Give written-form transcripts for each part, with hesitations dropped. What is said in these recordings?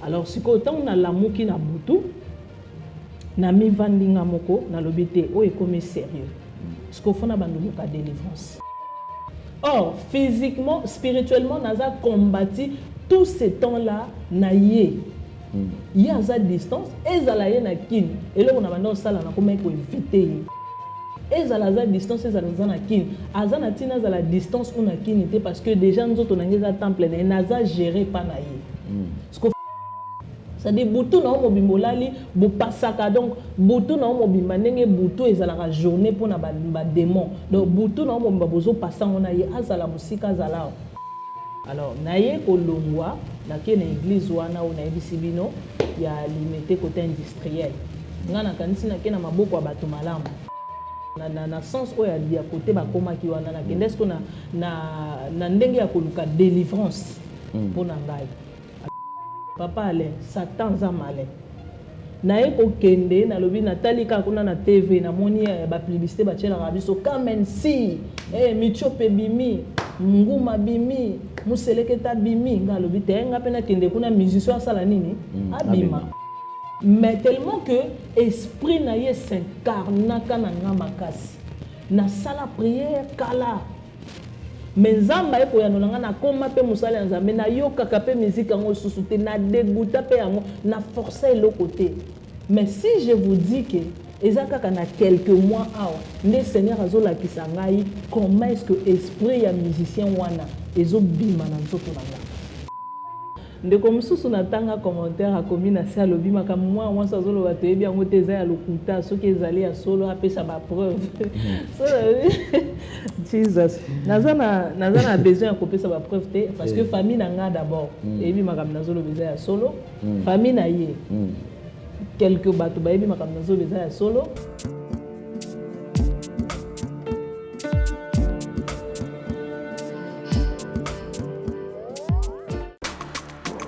Alors sikoyo ntango nalamuki na butu, namivandi nga moko, nalobi te, oyo ekomi sérieux, sikoyo faut nabanda koluka délivrance. Or physiquement, spirituellement, naza combattu tout ce temps là na ye. Ye aza distance, ezala ye na Kini, eloko na banda kosala, nakomaki koéviter ye. Ezala aza distance, ezala aza na Kini, aza na ntina, azala distance ou na Kini te, parce que déjà nzoto na ngai eza temple na ye, naza géré pa na ye. C'est-à-dire butu na yo mobimba olali, bopasaka. Donc butu na yo mobimba, ndenge butu ezalaka journée mpona badémon, donc butu na yo mobimba bozopasa yango na ye, azala mosika, azala awa. Alors naye kolongwa, nake na église wana oyo nayebisi bino ya Limete, côté industriel. Ngai nakanisi nake na maboko ya bato malamu na sens oyo ya côté bakomaki wana. Nakende siko na ndenge ya koluka délivrance mpo na ngai. Papa Alain, Satan aza malin. Naye kokende, nalobi natali kaka kuna na TV, namoni bapublicité batielaka biso, come and see, mitiope bimi, nguma bimi, moseleketa bimi. Nga alobi te, nga mpe nakende kuna, musicien asala nini? Abima. Mais tellement que esprit na ye s'incarnaka na nga makasi, nasala prière kala, mais Nzambe aye koyanola nga. Nakóma mpe mosala ya Nzambe, nayokaka mpe miziki yango lisusu te, nadégoûta mpe yango, na force eloko te. Mais si je vous dis que eza kaka na quelques mois awa nde Seigneur azolakisa ngai comment est ce que esprit ya musicien wana ezobima na nzoto na nga. Ndeko mosusu natanga commentaire, akomi na se, alobi makambo mwana mwasi azoloba toyebi yango te, eza ya lokuta. Soki ezali ya solo, apesa bapreuve. So Jesus, naza na besoin ya kopesa bapreuve te, parce que famille na nga d'abord eyebi makambo nazoloba eza ya solo. Famille na ye, quelque bato bayebi makambo nazoloba eza ya solo.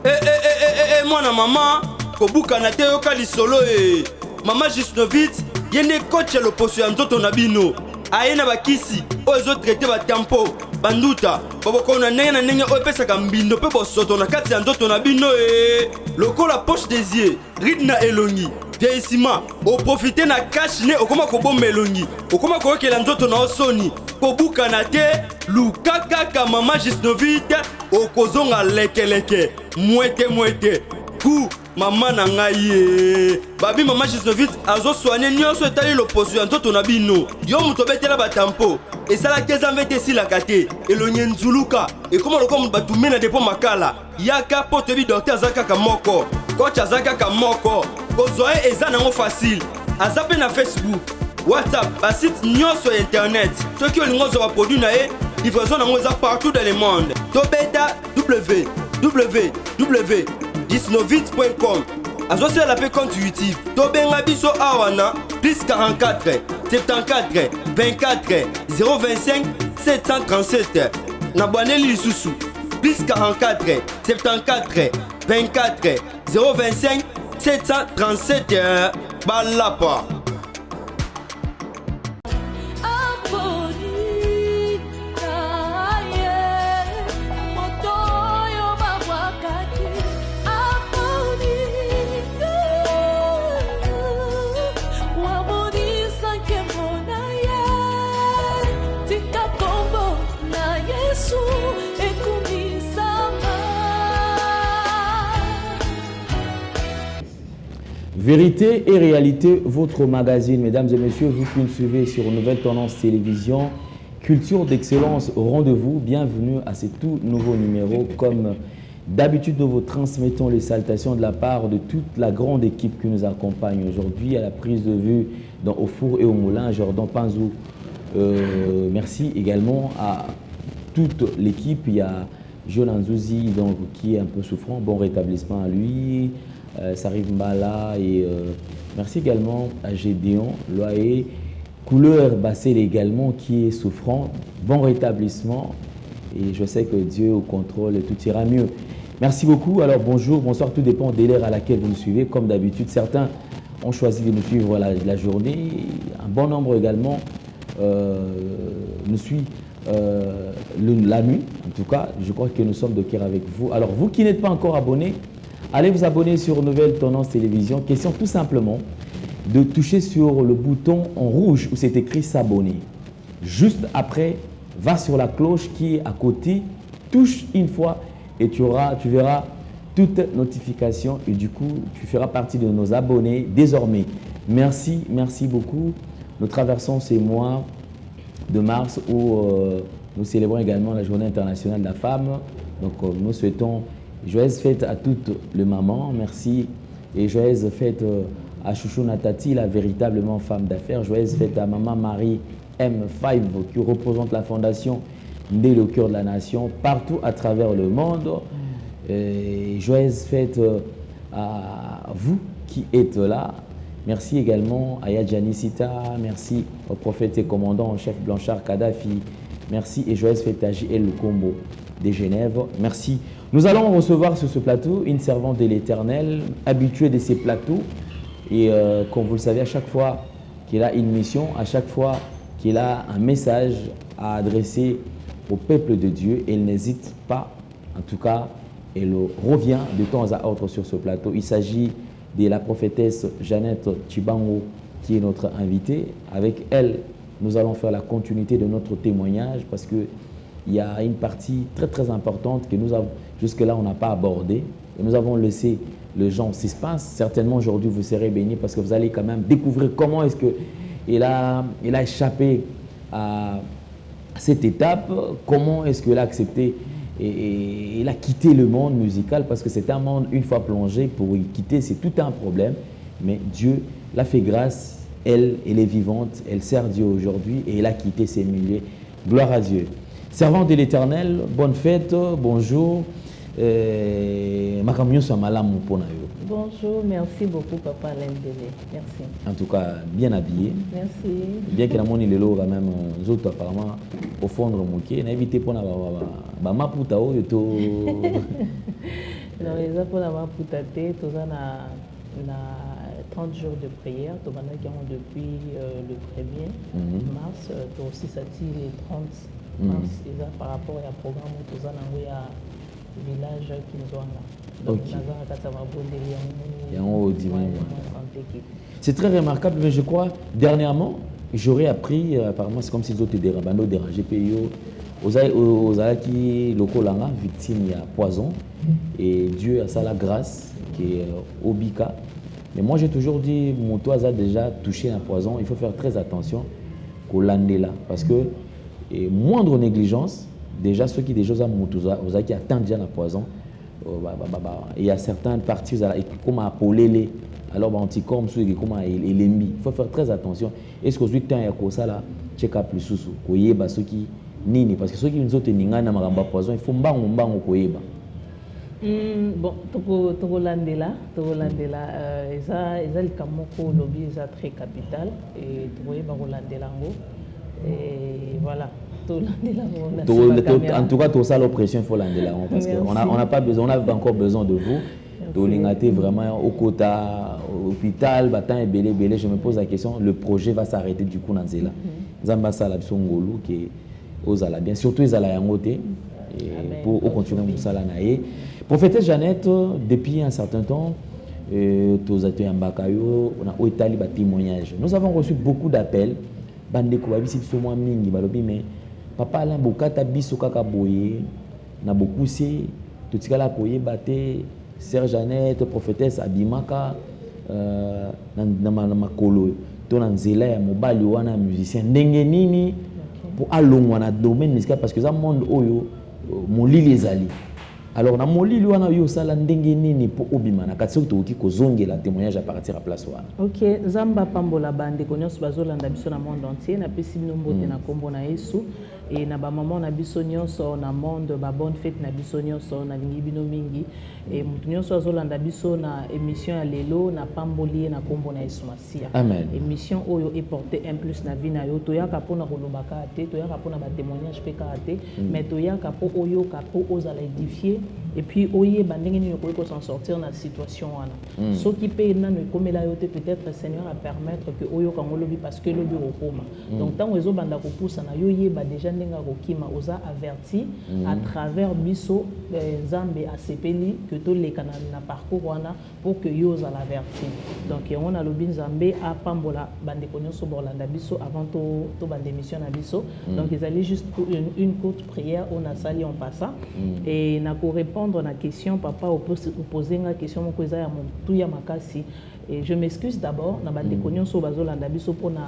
Eh, eh, eh, eh, eh, mwana mama, kobukana te, yoka lisolo. E mama Jusnovit, ye nde coach ya loposo ya nzoto na bino. Aye na bakisi oyo ezotraiter batampo, banduta, babokono na ndenge na ndenge oyo epesaka mbindo mpe bosoto na kati ya nzoto na bino, e lokola poche des yeux, ride na elongi, vieillissement. Oprofiter na cache-nez, okóma kobomba elongi, okóma koyokela nzoto na yo soni. Kobukana te, luka kaka mama Jusnovit, okozonga lekeleke, mwete mwete ku mama na ngai. Ye babi mama Jusnovit azosoigner nyonso etali loposo ya nzoto na bino. Yo moto obetela batampo, esalaki eza mve te, esilaka te, elongi enzuluka, ekóma lokola moto batume na depo makala. Yaka, mpo toyebi docteur aza kaka moko, coach aza kaka moko. Kozwa ye eza nango facile. Aza mpe na Facebook, WhatsApp, basite nyonso ya internet. Soki olingi ozwa baproduit na ye, livraison nango eza partout dans le monde. Tobeta www disnovit.com. Azosalela mpe compte YouTube. Tobenga biso awa na plus 44 74 24 025 737. Na bwaneli lisusu, plus 44 74 24 025 737. Balapa. Aponi na ye moto oyo babwakaki, aponi wamonisa nkembo na ye. Tika kombo na Yesu ekumisama. Vérité et réalité, votre magazine, mesdames et messieurs, vous qui nous suivez sur Nouvelle Tendance Télévision, Culture d'excellence, rendez-vous, bienvenue à ce tout nouveau numéro. Comme d'habitude, nous vous transmettons les salutations de la part de toute la grande équipe qui nous accompagne aujourd'hui à la prise de vue dans Au four et au moulin, Jordan Panzou. Merci également à toute l'équipe. Il y a Jonan Zouzi donc, qui est un peu souffrant. Bon rétablissement à lui. Sarif Mbala et merci également à Gédéon Loaé, Couleur Bassel également qui est souffrant. Bon rétablissement et je sais que Dieu au contrôle et tout ira mieux. Merci beaucoup. Alors bonjour, bonsoir, tout dépend de l'heure à laquelle vous nous suivez. Comme d'habitude, certains ont choisi de nous suivre la journée. Un bon nombre également nous suit la nuit. En tout cas, je crois que nous sommes de cœur avec vous. Alors vous qui n'êtes pas encore abonnés Allez vous abonner sur Nouvelle Tendance Télévision. Question tout simplement de toucher sur le bouton en rouge où c'est écrit s'abonner. Juste après, va sur la cloche qui est à côté, touche une fois et tu verras toute notification et du coup, tu feras partie de nos abonnés désormais. Merci, merci beaucoup. Nous traversons ces mois de mars où nous célébrons également la Journée internationale de la femme. Donc, nous souhaitons joyeuse fête à toutes les mamans. Merci et joyeuse fête à Chouchou Natati, la véritablement femme d'affaires. Joyeuse fête à Maman Marie M5 qui représente la fondation Dès le cœur de la nation partout à travers le monde. Et joyeuse fête à vous qui êtes là. Merci également à Yadjani Sita, merci au prophète et commandant en chef Blanchard Kadhafi. Merci et joyeuse fête à JL Lukombo de Genève. Merci. Nous allons recevoir sur ce plateau une servante de l'Éternel, habituée de ces plateaux. Et comme vous le savez, à chaque fois qu'il a une mission, à chaque fois qu'il a un message à adresser au peuple de Dieu, elle n'hésite pas, en tout cas, elle revient de temps à autre sur ce plateau. Il s'agit de la prophétesse Jeannette Tshibangu qui est notre invitée. Avec elle, nous allons faire la continuité de notre témoignage parce qu'il y a une partie très très importante que nous avons, jusque-là, on n'a pas abordée. Et nous avons laissé les gens en suspense. Certainement, aujourd'hui, vous serez bénis parce que vous allez quand même découvrir comment est-ce qu'il a échappé à cette étape, comment est-ce qu'il a accepté et il a quitté le monde musical parce que c'est un monde, une fois plongé, pour y quitter, c'est tout un problème. Mais Dieu l'a fait grâce, elle est vivante, elle sert Dieu aujourd'hui et elle a quitté ses milieux. Gloire à Dieu. Servante de l'Éternel, bonne fête, bonjour. Bonjour, merci beaucoup papa Alain Délé. Merci. En tout cas, bien habillé. Merci. Bien que la monnaie lelo quand même autres apparemment au fond de moqué, n'a évité pour na ba maputa oyo to. Non, eza pour na maputa te, toza na 30 jours de prière, tobandaki yango depuis le 1er mars, to aussi sati le 30 mars, eza par rapport ya programme toza nango ya village Kinzwanga. Donc, c'est très remarquable, mais je crois, dernièrement, j'aurais appris, apparemment, c'est comme si les autres dérangeaient, PIO, aux Lokolanga, victime, il y a poison, et Dieu a ça la grâce, qui est Obika. Mais moi, j'ai toujours dit, mon toit a déjà touché un poison, il faut faire très attention qu'au Landela, parce que et moindre négligence, déjà ceux qui déjà qui attendent déjà la poison, il y a certaines parties comme à polélé, alors anticorps comme il faut faire très attention. Est-ce que vous avez un ça là, check up plus sous koyeba ceux qui nini parce que ceux qui nous ont tenu na makamba poison, il faut mbango mbango koyeba. Bon, tokolandela, eza eza likamoko lobby eza très capital et tokoyeba kolandela ngo et voilà. En tout cas, tout ça, l'oppression, il faut l'andela. Parce qu'on n'a on a pas besoin, on a encore besoin de vous. Tolingate vraiment au quota, hôpital, batan et belé, belé. Je me pose la question, le projet va s'arrêter du coup dans Zela. Zamba Sala Songolu qui est aux ala bien, surtout les ala yangote, pour continuer Moussala nae. Prophétesse Jeannette, depuis un certain temps, Tozate Mbakayo, on a Oitali ba témoignage. Nous avons reçu beaucoup d'appels. Bandeko babisi biso mwa mingi balobi mais papa Alain bokata biso kaka boye na bokuse totikala koyeba te sœur Jeannette prophétesse abimaka na makolo to na nzela ya mobali wana musicien ndenge nini po alongwa na domaine musical parce que za monde oyo molili ezali. Alors na molili wana yo sala ndenge nini po obima na kati soki tokoki kozongela témoignage à partir à place wana. OK, Nzamba pambola bande nyonso bazolanda biso na monde entier na pesi bino mbote na kombo na Yesu et na ba maman na biso nyonso na monde ba bonne fête na biso nyonso na lingi bino mingi et mutu nyonso azolanda biso na émission ya lelo na pamboli na kombo na Yesu Masia. Amen. Émission oyo est porté un plus na vie na yo toyaka pona koloba ka te toyaka pona ba témoignage pe ka te mais toyaka po oyo ka po ozala édifier Et puis oyeba ndenge nini okoki s'en sortir na situation wana. Soki mpe nano ekomela yo te, peut-être Seigneur a permettre que oyoka yango lobi, parce que lobi okokoma. Donc ntango ezobanda kopusana, yo yeba déjà ndenge akokima, oza averti à travers biso. Nzambe asepeli que toleka na parcours wana pour que yo ozala averti. Donc yango nalobi, Nzambe apambola bandeko nyonso bolanda biso avant tobanda émission na biso. Donc ezali juste une courte prière oyo nasali en passant. Et nakorépondre na question papa opose nga, question moko eza ya motuya makasi. Et je m'excuse d'abord na bandeko nyonso oyo bazolanda biso mpona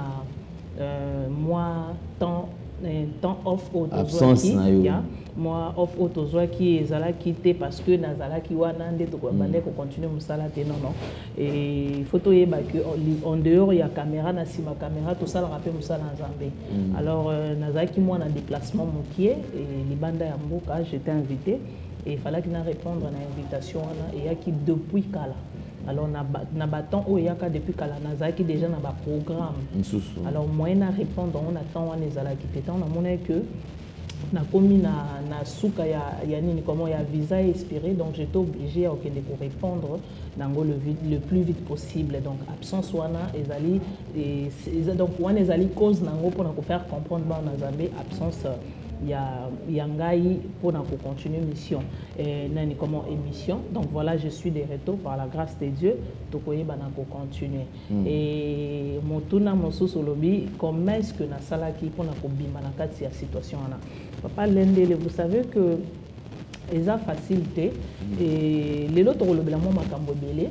mwa temps off oyo Absence na yo. Ya mwa off oyo tozwaki ezalaki te parce que nazalaki wana nde tokobandaki kocontinue mosala te. Non, non, et il faut toyeba que en dehors ya caméra, na nsima caméra, tosalaka mpe mosala ya Nzambe. Alors nazalaki mwa na déplacement mokie et libanda ya mboka, j'étais invité et il fallait na répondre na invitation wana eyaki depuis kala. Alors na batemps oyo eyaka depuis kala, nazalaki déjà na baprogramme mosusu. Alors moyen na répondre yango na temps wana ezalaki te. Ntango namonaki que nakomi na suka ya nini, comment, ya visa expiré, donc j'étais obligé ya kokende korépondre nango le plus vite possible. Donc absence wana ezali donc wana ezali cause nango mpona kofaire comprendre bana na Nzambe absence ya ngai mpona kocontinue mission, nani, comment, émission. Donc voilà, je suis de retour par la grâce de Dieu, tokoyeba na kocontinue. Et motuna mosusu olobi: comment est ce que nasalaki mpona kobima na kati ya situation wana? Papa Lendele, vous savez que eza facile te. Et lelo tokolobela mwa makambo ebele,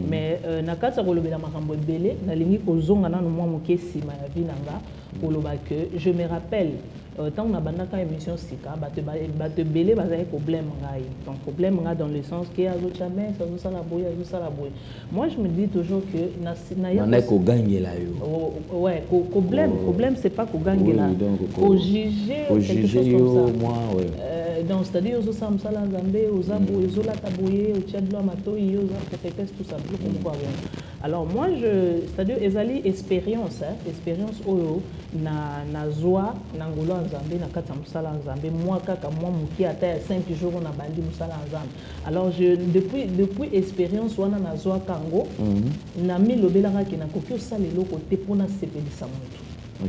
mais na kati ya kolobela makambo ebele, nalingi kozonga nano mwa moke nsima ya vie na nga, koloba que je me rappelle, ntango nabandaka émission sika, bato ebele bazali koblâmer ngai. Donc problème ngai dans le sens ke azotya mese, azosala boye, azosala boye. Moi, je me dis toujours que Bandaki kogangela yo. Oh, ouais, koblâmer, koblâmer, c'est pas kogangela, Oui, donc, kojuger, quelque kojuge chose comme yo ça. Mwa, ouais. Donc c'est-à-dire ozosala mosala ya Nzambe, oza boye, ozolata boye, otia bilo ya matoi, oza prophétesse, tout ça, biloko moko ya bongo. Alors moi, je, c'est-à-dire ezali expérience, hein, expérience oyo na nazwa na ngolo ya Nzambe na kati ya mosala ya Nzambe, mwa kaka mwa moke, ata ya 5 jours oyo nabandi mosala ya Nzambe. Alors je, depuis expérience wana nazwaka yango, namilobelaka ke nakoki osala eloko te mpona sepelisa motu.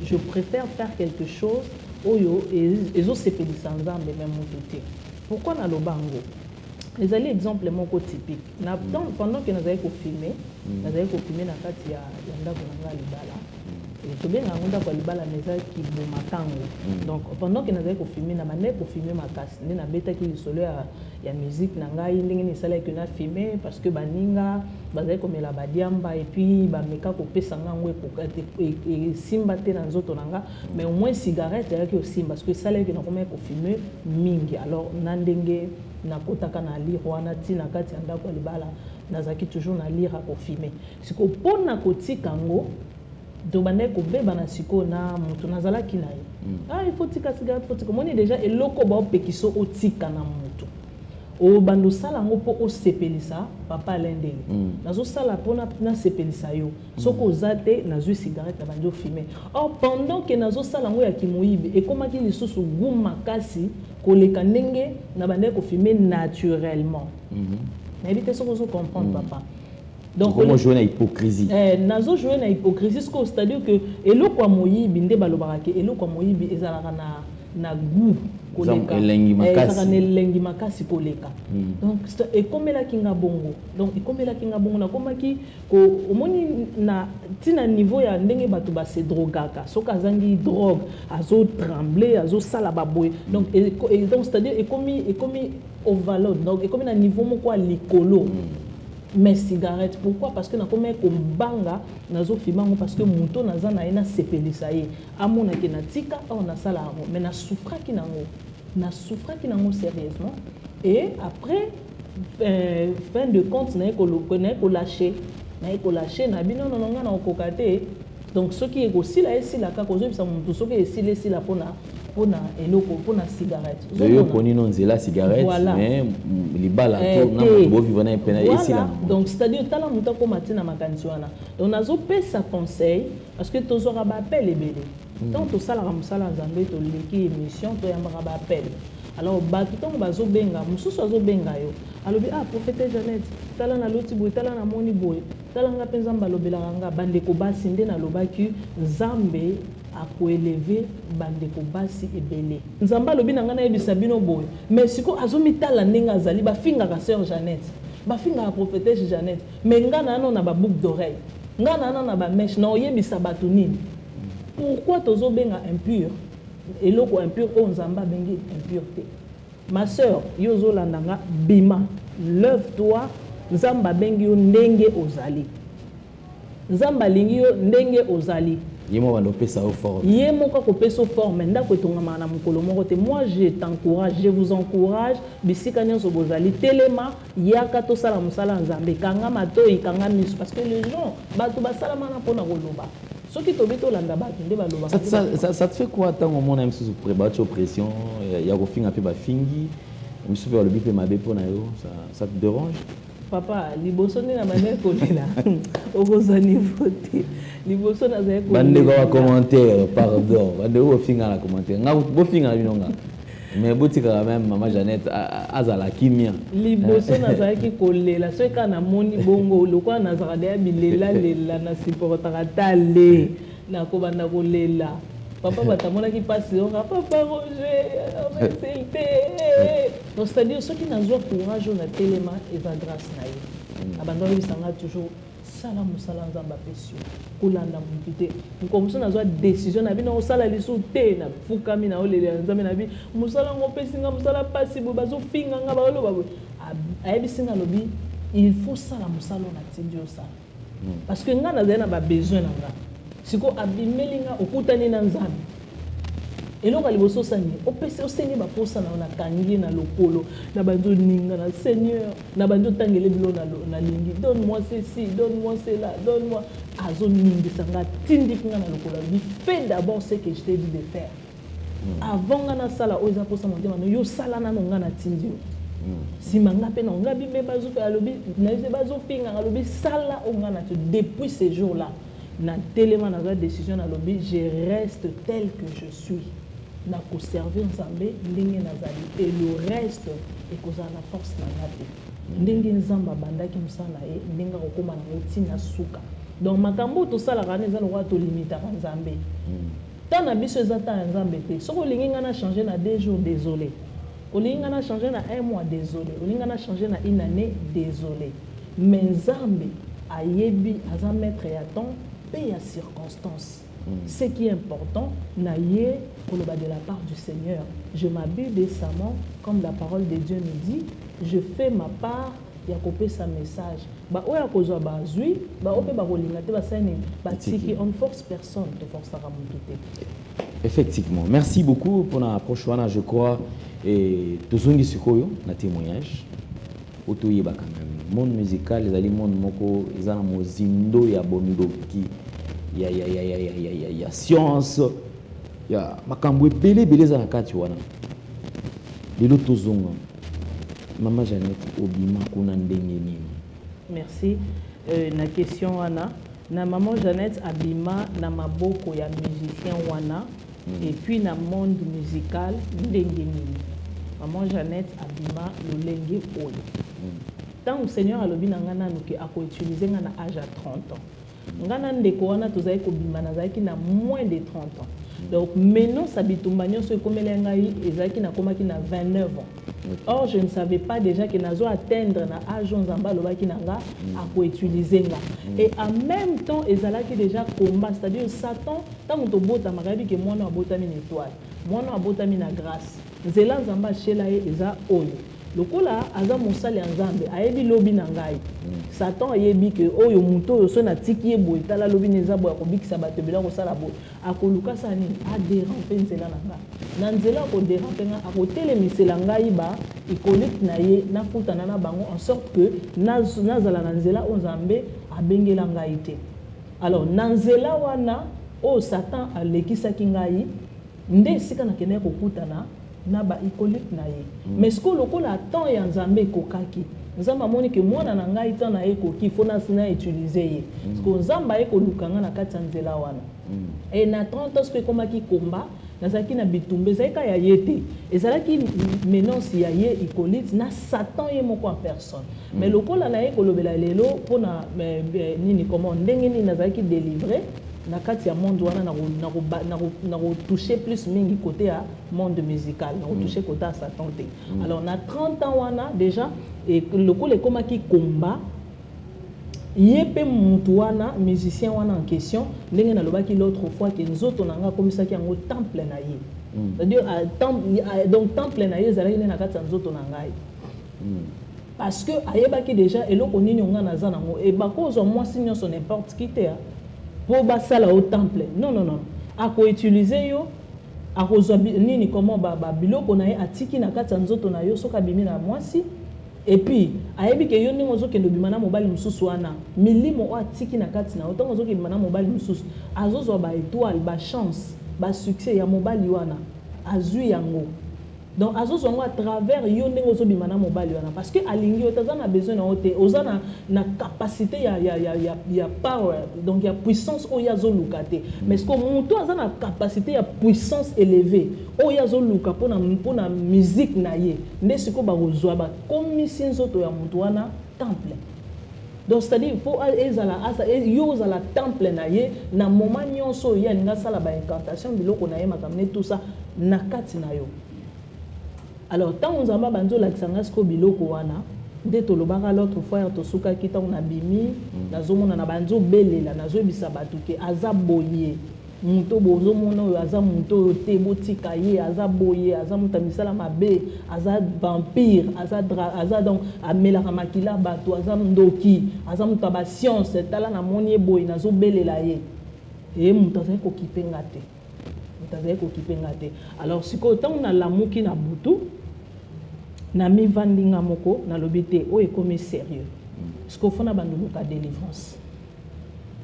Je préfère faire quelque chose oyo ezosepelisa Nzambe, mais motu te. Pourquoi naloba yango? Ezali exemple moko typique na pendant ke nazali kofilme, nazali kofilme na kati ya ndako na ngai ya libala. Tobenga yango ndako ya libala, mais eza kiboma ntango. Donc pendant ke nazali kofilme, na bandaki kofilme makasi nde nabetaki lisolo ya musique na ngai, ndenge nini esalaki na filme, parce que baninga bazali komela badiamba et puis bameka kopesa nga yango, esimba te na nzoto na nga, mais au moins cigarette eyaki osimba, parce que esalaki nakomaki kofilme mingi. Alors na ndenge nakotaka na lire wana ntina kati ya ndako ya libala, nazalaki toujours na lire ya kofilme. Sikoyo mpona kotika yango, tobandaki kobebana sikoyo na moto nazalaki na ye. Ah, il faut tika cigarette, faut tika. Omoni déjà eloko baopekisa otika na moto, obanda osala yango mpo osepelisa papa Alendele. Nazosala mpo nasepelisa yo. Soki oza te, nazwi cigarette, nabandi ofume. Or pendant ke nazosala yango ya kimoyibi, ekomaki lisusu gu makasi koleka ndenge nabandaki kofume naturellement. Nayebi te soki ozocomprendre, papa. Donc comment jouer na hypocrisie? Eh, nazo jouer na hypocrisie sikoyo, c'est-à-dire que eloko ya moyibi, nde balobaka ke eloko ya moyibi ezalaka na goût koleka. Elengi makasi. Ezalaka na elengi makasi koleka. Donc ekomelaki nga bongo. Donc ekomelaki nga bongo, nakomaki omoni na ntina niveau ya ndenge bato basedrogaka, soki azangi drogue, azotremble, azosala baboye. Donc donc c'est-à-dire ekomi overload, donc ekomi na niveau moko ya likolo. Mais cigarette, pourquoi? Parce que nakomaki kobanga, nazofima yango parce que moto naza na ye, nasepelisa ye, amonaki natika awa nasala yango. Mais nasouffraki nango, nasouffraki nango sérieusement. Et après, fin de compte, naye kolâche, naye kolâche na bino nono nga na kokoka te. Donc soki ekosila, esila kaka. Ozobisa motu soki esila, esila mpona eloko, mpona cigarette. Yo poni no nzela cigarette. Voilà. Mais libala to na moto bovivre na ye pena esila. Donc c'est-à-dire tala, moto akóma ntina makanisi wana. Donc nazopesa conseil parce que tozwaka baappel ebele. Ntango tosalaka mosala ya Nzambe, toleki émission, toyambaka baappel. Alors bato ntango bazobenga, mosusu azobenga yo, alobi: "Ah, prophète Jeannette, tala naloti boye, tala namoni boye, tala nga mpe Nzambe alobelaka nga." Bandeko basi, nde nalobaki, Nzambe akoélever bandeko basi ebele. Nzambe alobi na ngai nayebisa bino boye, mais sikoyo azomitala ndenge azali. Bafingaka sœur Jeannette, bafingaka prophétesse Jeannette, mais nga nano na baboucle d'oreille, nga nano na bamèches, na oyebisa bato nini? Pourquoi tozobenga impur eloko impur oyo Nzambe abengi impur te? Ma sœur, yo ozolanda nga, bima, lève toi. Nzambe abengi yo ndenge ozali, Nzambe alingi yo ndenge ozali. Ye moko banda opesa yo forme. Ye moko akopesa forme. Ndako etongamaka na mokolo moko te. Moi, je t'encourage, je vous encourage, bisika nyonso bozali, telema, yaka tosala mosala ya Nzambe. Kanga matoi, kanga miso, parce que les gens, bato basalama na mpona koloba. Soki tobi tolanda bato nde balobaka. Ça te fait quoi ntango omona mosusu batia pression ya kofinga mpe bafingi mosusu mpe balobi mpe mabe mpo na yo? Ça te dérange? Papa, liboso nde na bandaki kolela, okozwa niveau te. Liboso nazali Bandeko ya commentaire, pardon, bandeko bofinga na commentaire, nga bofinga na bino nga, mais botikaka même mama Jeannette azala kimia. Liboso nazalaki kolela. Soki kaka namoni bongo, lokola nazalaka deya bilelalela, na supportaka tale, nakobanda kolela. Papa, bato amonaki mpasi oka papa Roger insulte. Donc c'est à dire, soki nazwa courage oyo natelema, eza grâce na ye. Abanda oyebisanga toujours: "Sala mosala Nzambe apesi yo, kolanda motu te." Mokolo mosusu nazwa décision na bino, osala lisusu te. Nafukami, naolelela Nzambe na bi mosala yango opesi nga, mosala mpasi boye, bazofinga nga, baoloba boye. Ayebisi nga, alobi: "Il faut sala mosala oyo natindi osala, parce que nga nazali na babesoin na nga." Sikoyo abimeli nga, okutani na Nzambe, eloko ya liboso osani, opesi, osengi baposa na yo. Nakangi na lokolo, na bandi oninga na Seigneur, na bandi otangele bilo nalingi: "Donne moi ceci, donne moi cela, donne moi." Azoningisa nga, atindiki nga na lokolo, alobi: "Fais d'abord ce que je t'ai dit de faire. Avant nga nasala oyo eza mposa motema no, yo sala nano nga natindi yo. Nsima nga mpe na nga bime." Bazofe, alobi, nayebi bazofinganga, alobi: "Sala oyo nga nati." Depuis ce jour là natelema, nazwa décision, nalobi: "Je reste tel que je suis, nakoservir Nzambe ndenge nazali, et le reste ekozala na force na nga te." Ndenge Nzambe abandaki mosala na ye, ndenge akokóma nango ntina suka. Donc makambo oyo tosalaka wana eza lokola tolimitaka Nzambe. Temps na biso eza temps ya Nzambe te. Soki olingi nga na change na 2 jours, désolé. Olingi nga na change na un mois, désolé. Olingi nga na change na une année, désolé. Mais Nzambe ayebi, aza maître ya temps mpe ya circonstance. Ce qui est important na ye koloba de la part du Seigneur: je m'habille décemment comme la parole de Dieu nous dit. Je fais ma part ya kopesa message. Baoyo akozwa, bazwi. Baoyo mpe bakolinga te, basali nini? Batiki. On ne force personne, toforçaka motu te. Effectivement, merci beaucoup pour l'approche wana, je crois. Et tozongi sikoyo na témoignage oyo toyeba quand même, monde musical ezali monde moko eza na mozindo ya bondoki, ya science, ya makambo ebele ebele eza na kati wana. Lelo tozonga, mama Jeannette, obima kuna ndenge nini? Merci na question wana. Na maman Jeannette abima na maboko ya musicien wana et puis na monde musical ndenge nini? Maman Jeannette abima lolenge oyo: ntango Seigneur alobi na nga nanu ke akoutiliser nga na age ya 30 ans, nga na ndeko wana tozalaki kobima, nazalaki na moins de 30 ans. Donc menosa bitumba nyonso ekomeli ngai, ezalaki nakomaki na 29 ans. Or je ne savais pas déjà que nazo atteindre na âge oyo Nzambe alobaki na nga akoutiliser nga. Et en même temps ezalaki déjà combat, c'est-à-dire Satan, ntango tobotamaka, yebi ke mwana abotami na étoile, mwana abotami na grâce, nzela Nzambe atiela ye eza oyo. Lokola aza mosali ya Nzambe, ayebi lobi na ngai. Satan ayebi ke oyo moto oyo, so natiki ye boye, tala lobi na eza boye, akobikisa bato ebele, akosala boye, akoluka sala nini? Adéramper nzela na ngai. Na nzela akodéramper ngai, akotelemisela ngai ba acolytes na ye, nakutana na bango, en sorte que nazala na nzela oyo Nzambe abengela ngai te. Alors na nzela wana oyo Satan alekisaki ngai, nde esika nakendaki kokutana na baacolytes na ye. Mais sikoyo, lokola temps ya Nzambe ekokaki, Nzambe amoni ke mwana na ngai, temps na ye ekoki, fo na utiliser ye. Sikoyo Nzambe aye koluka nga na kati ya nzela wana. E na 30 ans, sikoyo ekomaki komba. Nazalaki na bitumba, ezalaki kaka ya ye te, ezalaki menace ya ye Hippolyte na Satan ye moko en personne. Mais lokola naye kolobela lelo mpona nini, comment, ndenge nini nazalaki délivré na kati ya monde wana, nakotouche plus mingi côté ya monde musical, nakotouche côté ya Satan te. Alors na 30 ans wana déjà, lokola ekomaki combat, ye mpe mutu wana, musicien wana en question, ndenge nalobaki l'autre fois ke nzoto na nga akomisaki yango temple na ye. C'est-à-dire donc temple na ye ezalaki nde na kati ya nzoto na ngai, parce que ayebaki déjà eloko nini nga naza nango. E bakozwa mwasi nyonso n'importe qui te mpo basala yo temple. Non, non, non, akoutiliser yo, akozwa nini, comment, babiloko na ye atiki na kati ya nzoto na yo. Soki abimi na mwasi, et puis ayebi ke yo ndenge ozokende obima na mobali mosusu wana, milimo oyo atiki na kati na yo, ntango ozokende na mobali mosusu, azozwa baétoile, bachance, basuccès ya mobali wana, azwi yango. Donc azozwa yango à travers yo ndenge ozobima na mobali wana, parce que alingi yo te, aza na besoin na yo te. Oza na capacité ya power, donc ya puissance oyo azoluka te. Mais ce que moto aza na capacité ya puissance élevée oyo azoluka mpona musique na ye, nde sikoyo bakozwa, bakomisi nzoto ya moto wana temple. Donc c'est-à-dire il faut ezala yo ozala temple na ye na moment nyonso oyo ye alingi asala baincantation, biloko na ye, makambo ne, tout ça na kati na yo. Alors ntango Nzambe abandi olakisa nga sikoyo biloko wana, nde tolobaka l'autre fois ya tosukaki, ntango nabimi, nazomona na bandi obelela, nazoyebisa bato ke aza boye, moto bozomona oyo aza moto oyo te, botika ye, aza boye, aza moto ya misala mabe, aza vampire, aza donc amelaka makila bato, aza ndoki, aza moto ya bascience. Tala, namoni ye boye, nazobelela ye, ye moto azali kokipe nga te, moto azali kokipe nga te. Alors sikoyo ntango nalamuki na butu, namivandi nga moko, nalobi te, oyo ekomi sérieux. Sikoyo faut nabanda oluka délivrance,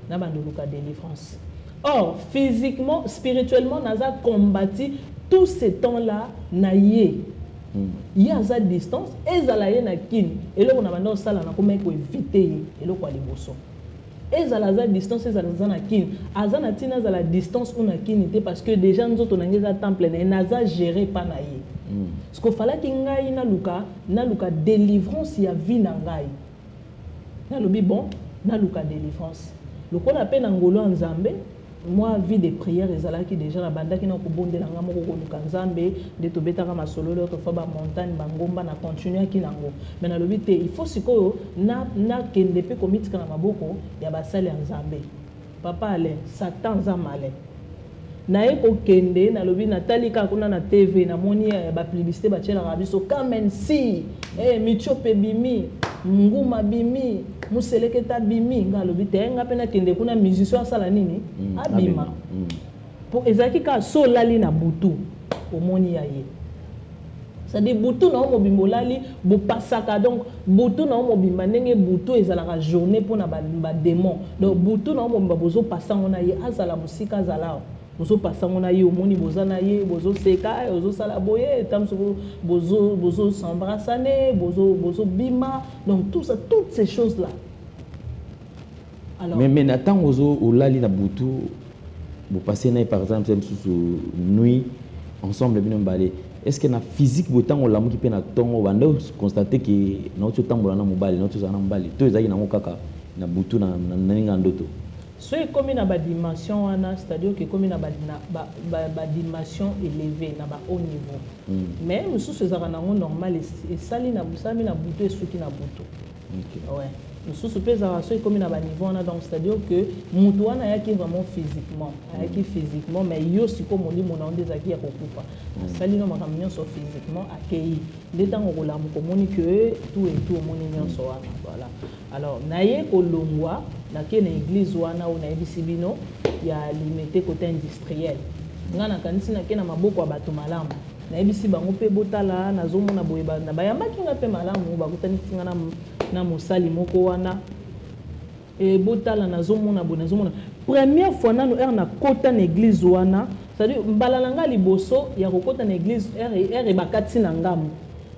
nabanda oluka délivrance. Or physiquement, spirituellement, naza combati tout ce temps là na ye. Ye aza distance, ezala ye na kini, eloko na banda osala, nakomaki koéviter ye. Eloko ya liboso, ezala aza distance, ezala aza na kini, aza na ntina, azala distance ou na kini te, parce que déjà nzoto na ngai eza temple na ye, naza géré pa na ye. Parce que falaki ngai naluka délivrance ya vie na ngai. Nalobi bon, naluka délivrance. Lokola mpe na ngolo ya Nzambe, moi vie de prière ezalaki déjà, nabandaki na kobondela nga moko, koluka Nzambe. Nde tobetaka masolo l'autre fois, bamontagne, bangomba, na continuaki nango. Mais nalobi te, il faut sikoyo nakende mpe komitika na maboko ya basali ya Nzambe. Papa Alain, Satan aza malin. Naye kokende, nalobi natali kaka kuna na TV, namoni bapublicité batielaka biso, come and see, mitiope bimi, nguma bimi, museleketa bimi. Nga alobi te, nga mpe nakende kuna, musicien asala nini? Abima. Po ezalaki kaka so olali na butu, omoni ya ye, c'est-à-dire butu na yo mobimba olali, bopasaka donc butu na yo mobimba, ndenge butu ezalaka journée mpona badémon. Donc butu na yo mobimba bozopasa yango na ye, azala mosika, azala awa, bozopasa yango na ye, omoni boza na ye, bozoseka, ozosala boye, ta mosuku bozos'embrasser, bozobima, donc tout ça, toutes ces choses là. Alors, mais na ntango ozo olali na butu, bopase na ye par exemple mosusu nuit ensemble bino mibale, est ce que na physique boye, ntango olamuki mpe na ntongo, banda constate ke nauti otambola na mobali, nauti ozala na mobali, to ezalaki nango kaka na butu na ndenge ya ndoto? So ekomi na badimension wana, c'est-à-dire ke ekomi na badimension élevé, na bahaut niveau. Mais mosusu ezalaka nango normal, esali na esalami na butu, esuki na butu. Ouais, mosusu mpe ezalaka so ekomi na baniveau wana, donc c'est-à-dire que motu wana ayaki vraiment physiquement, ayaki physiquement, mais yo sikoyo molimo na yo nde ezalaki ya kokufa. Asali no makambo nyonso physiquement, akei. Nde ntango kolamuka, omoni ke tout et tout, omoni nyonso wana. Voilà. Alors naye kolongwa, nakei na église wana oyo nayebisi bino ya Limete, côté industriel. Nga nakanisi nake na maboko ya bato malamu. Nayebisi bango mpe botala, nazomona boye, bayambaki nga mpe malamu, bakutanisi nga na mosali moko wana. E botala, nazomona boye, nazomona première fois nano ere nakota na église wana, c'est-à-dire mbala na nga liboso ya kokota na église, ere bakati na ngambo,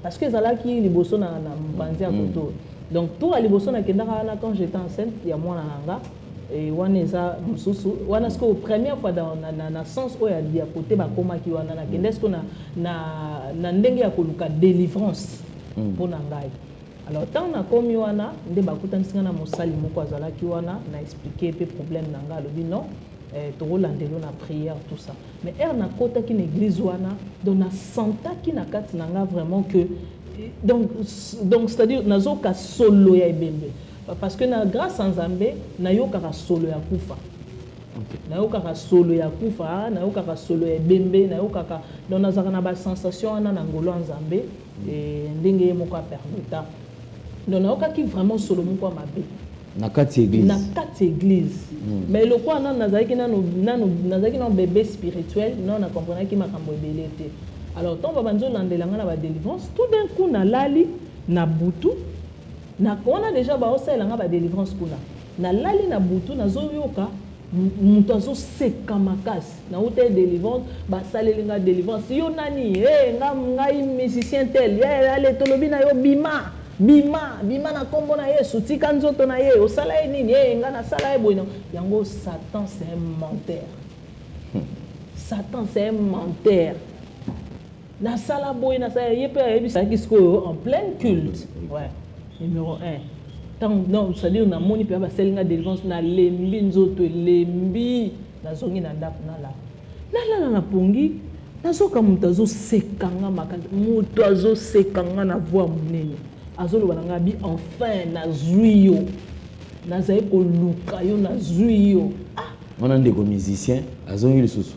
parce que ezalaki liboso na mopanzi ya koto. Donc tour ya liboso nakendaka wana quand j'étais enceinte ya mwana na nga. E wana eza mosusu wana. Sikoyo première fois na sens oyo ya kote bakomaki wana, nakende sikoyo na ndenge ya koluka délivrance mpo na ngai. Alors ntango nakomi wana nde bakutanisi ngai na mosali moko azalaki wana. Na expliquer mpe problème na ngai, alobi non, tokolandelo na prière, tout ça. Mais heure nakotaki na église wana, donc nasentaki na kati na ngai vraiment que donc c'est-à-dire nazoka solo ya ebembe, parce que na grâce ya Nzambe nayokaka solo ya kufa, nayokaka solo ya kufa, nayokaka solo ya ebembe, nayokaka. Donc nazalaka na basensation wana na ngolo ya Nzambe, ndenge ye moko apermeta. Donc nayokaki vraiment solo moko ya mabe. Na kati église? Na kati église. Mais lokola nano nazalaki nano nazalaki nano bébé spirituel, nano nakomprenaki makambo ebele te. Alors ntango babandi olandela nga na badélivrance, tout d'un coup nalali na butu na wana, déjà baosalela nga badélivrance kuna. Nalali na butu, nazoyoka moto azoseka makasi. Nauta ye délivrance, basaleli nga délivrance: "Yo nani?" "E, nga, ngai musicien tel." "Ale, tolobi na yo, bima, bima, bima na nkombo na Yesu, tika nzoto na ye. Osala ye nini?" "E, nga nasala ye boye." Yango Satan, c'est un menteur. Satan, c'est un menteur. Nasala boye, nasala ye mpe ayebisaki. Sikoyo en pleine culte, ouais, numéro 1, ntango, non, c'est-à-dire namoni mpe basali nga délivrance, nalembi, nzoto elembi, nazongi na ndako, nalala. Nalala na pongi, nazoka moto azoseka nga makasi, moto azoseka nga na voix monene, azoloba na nga bi: "Enfin nazwi yo, nazali koluka yo, nazwi yo." Ah! Wana ndeko musicien azongi lisusu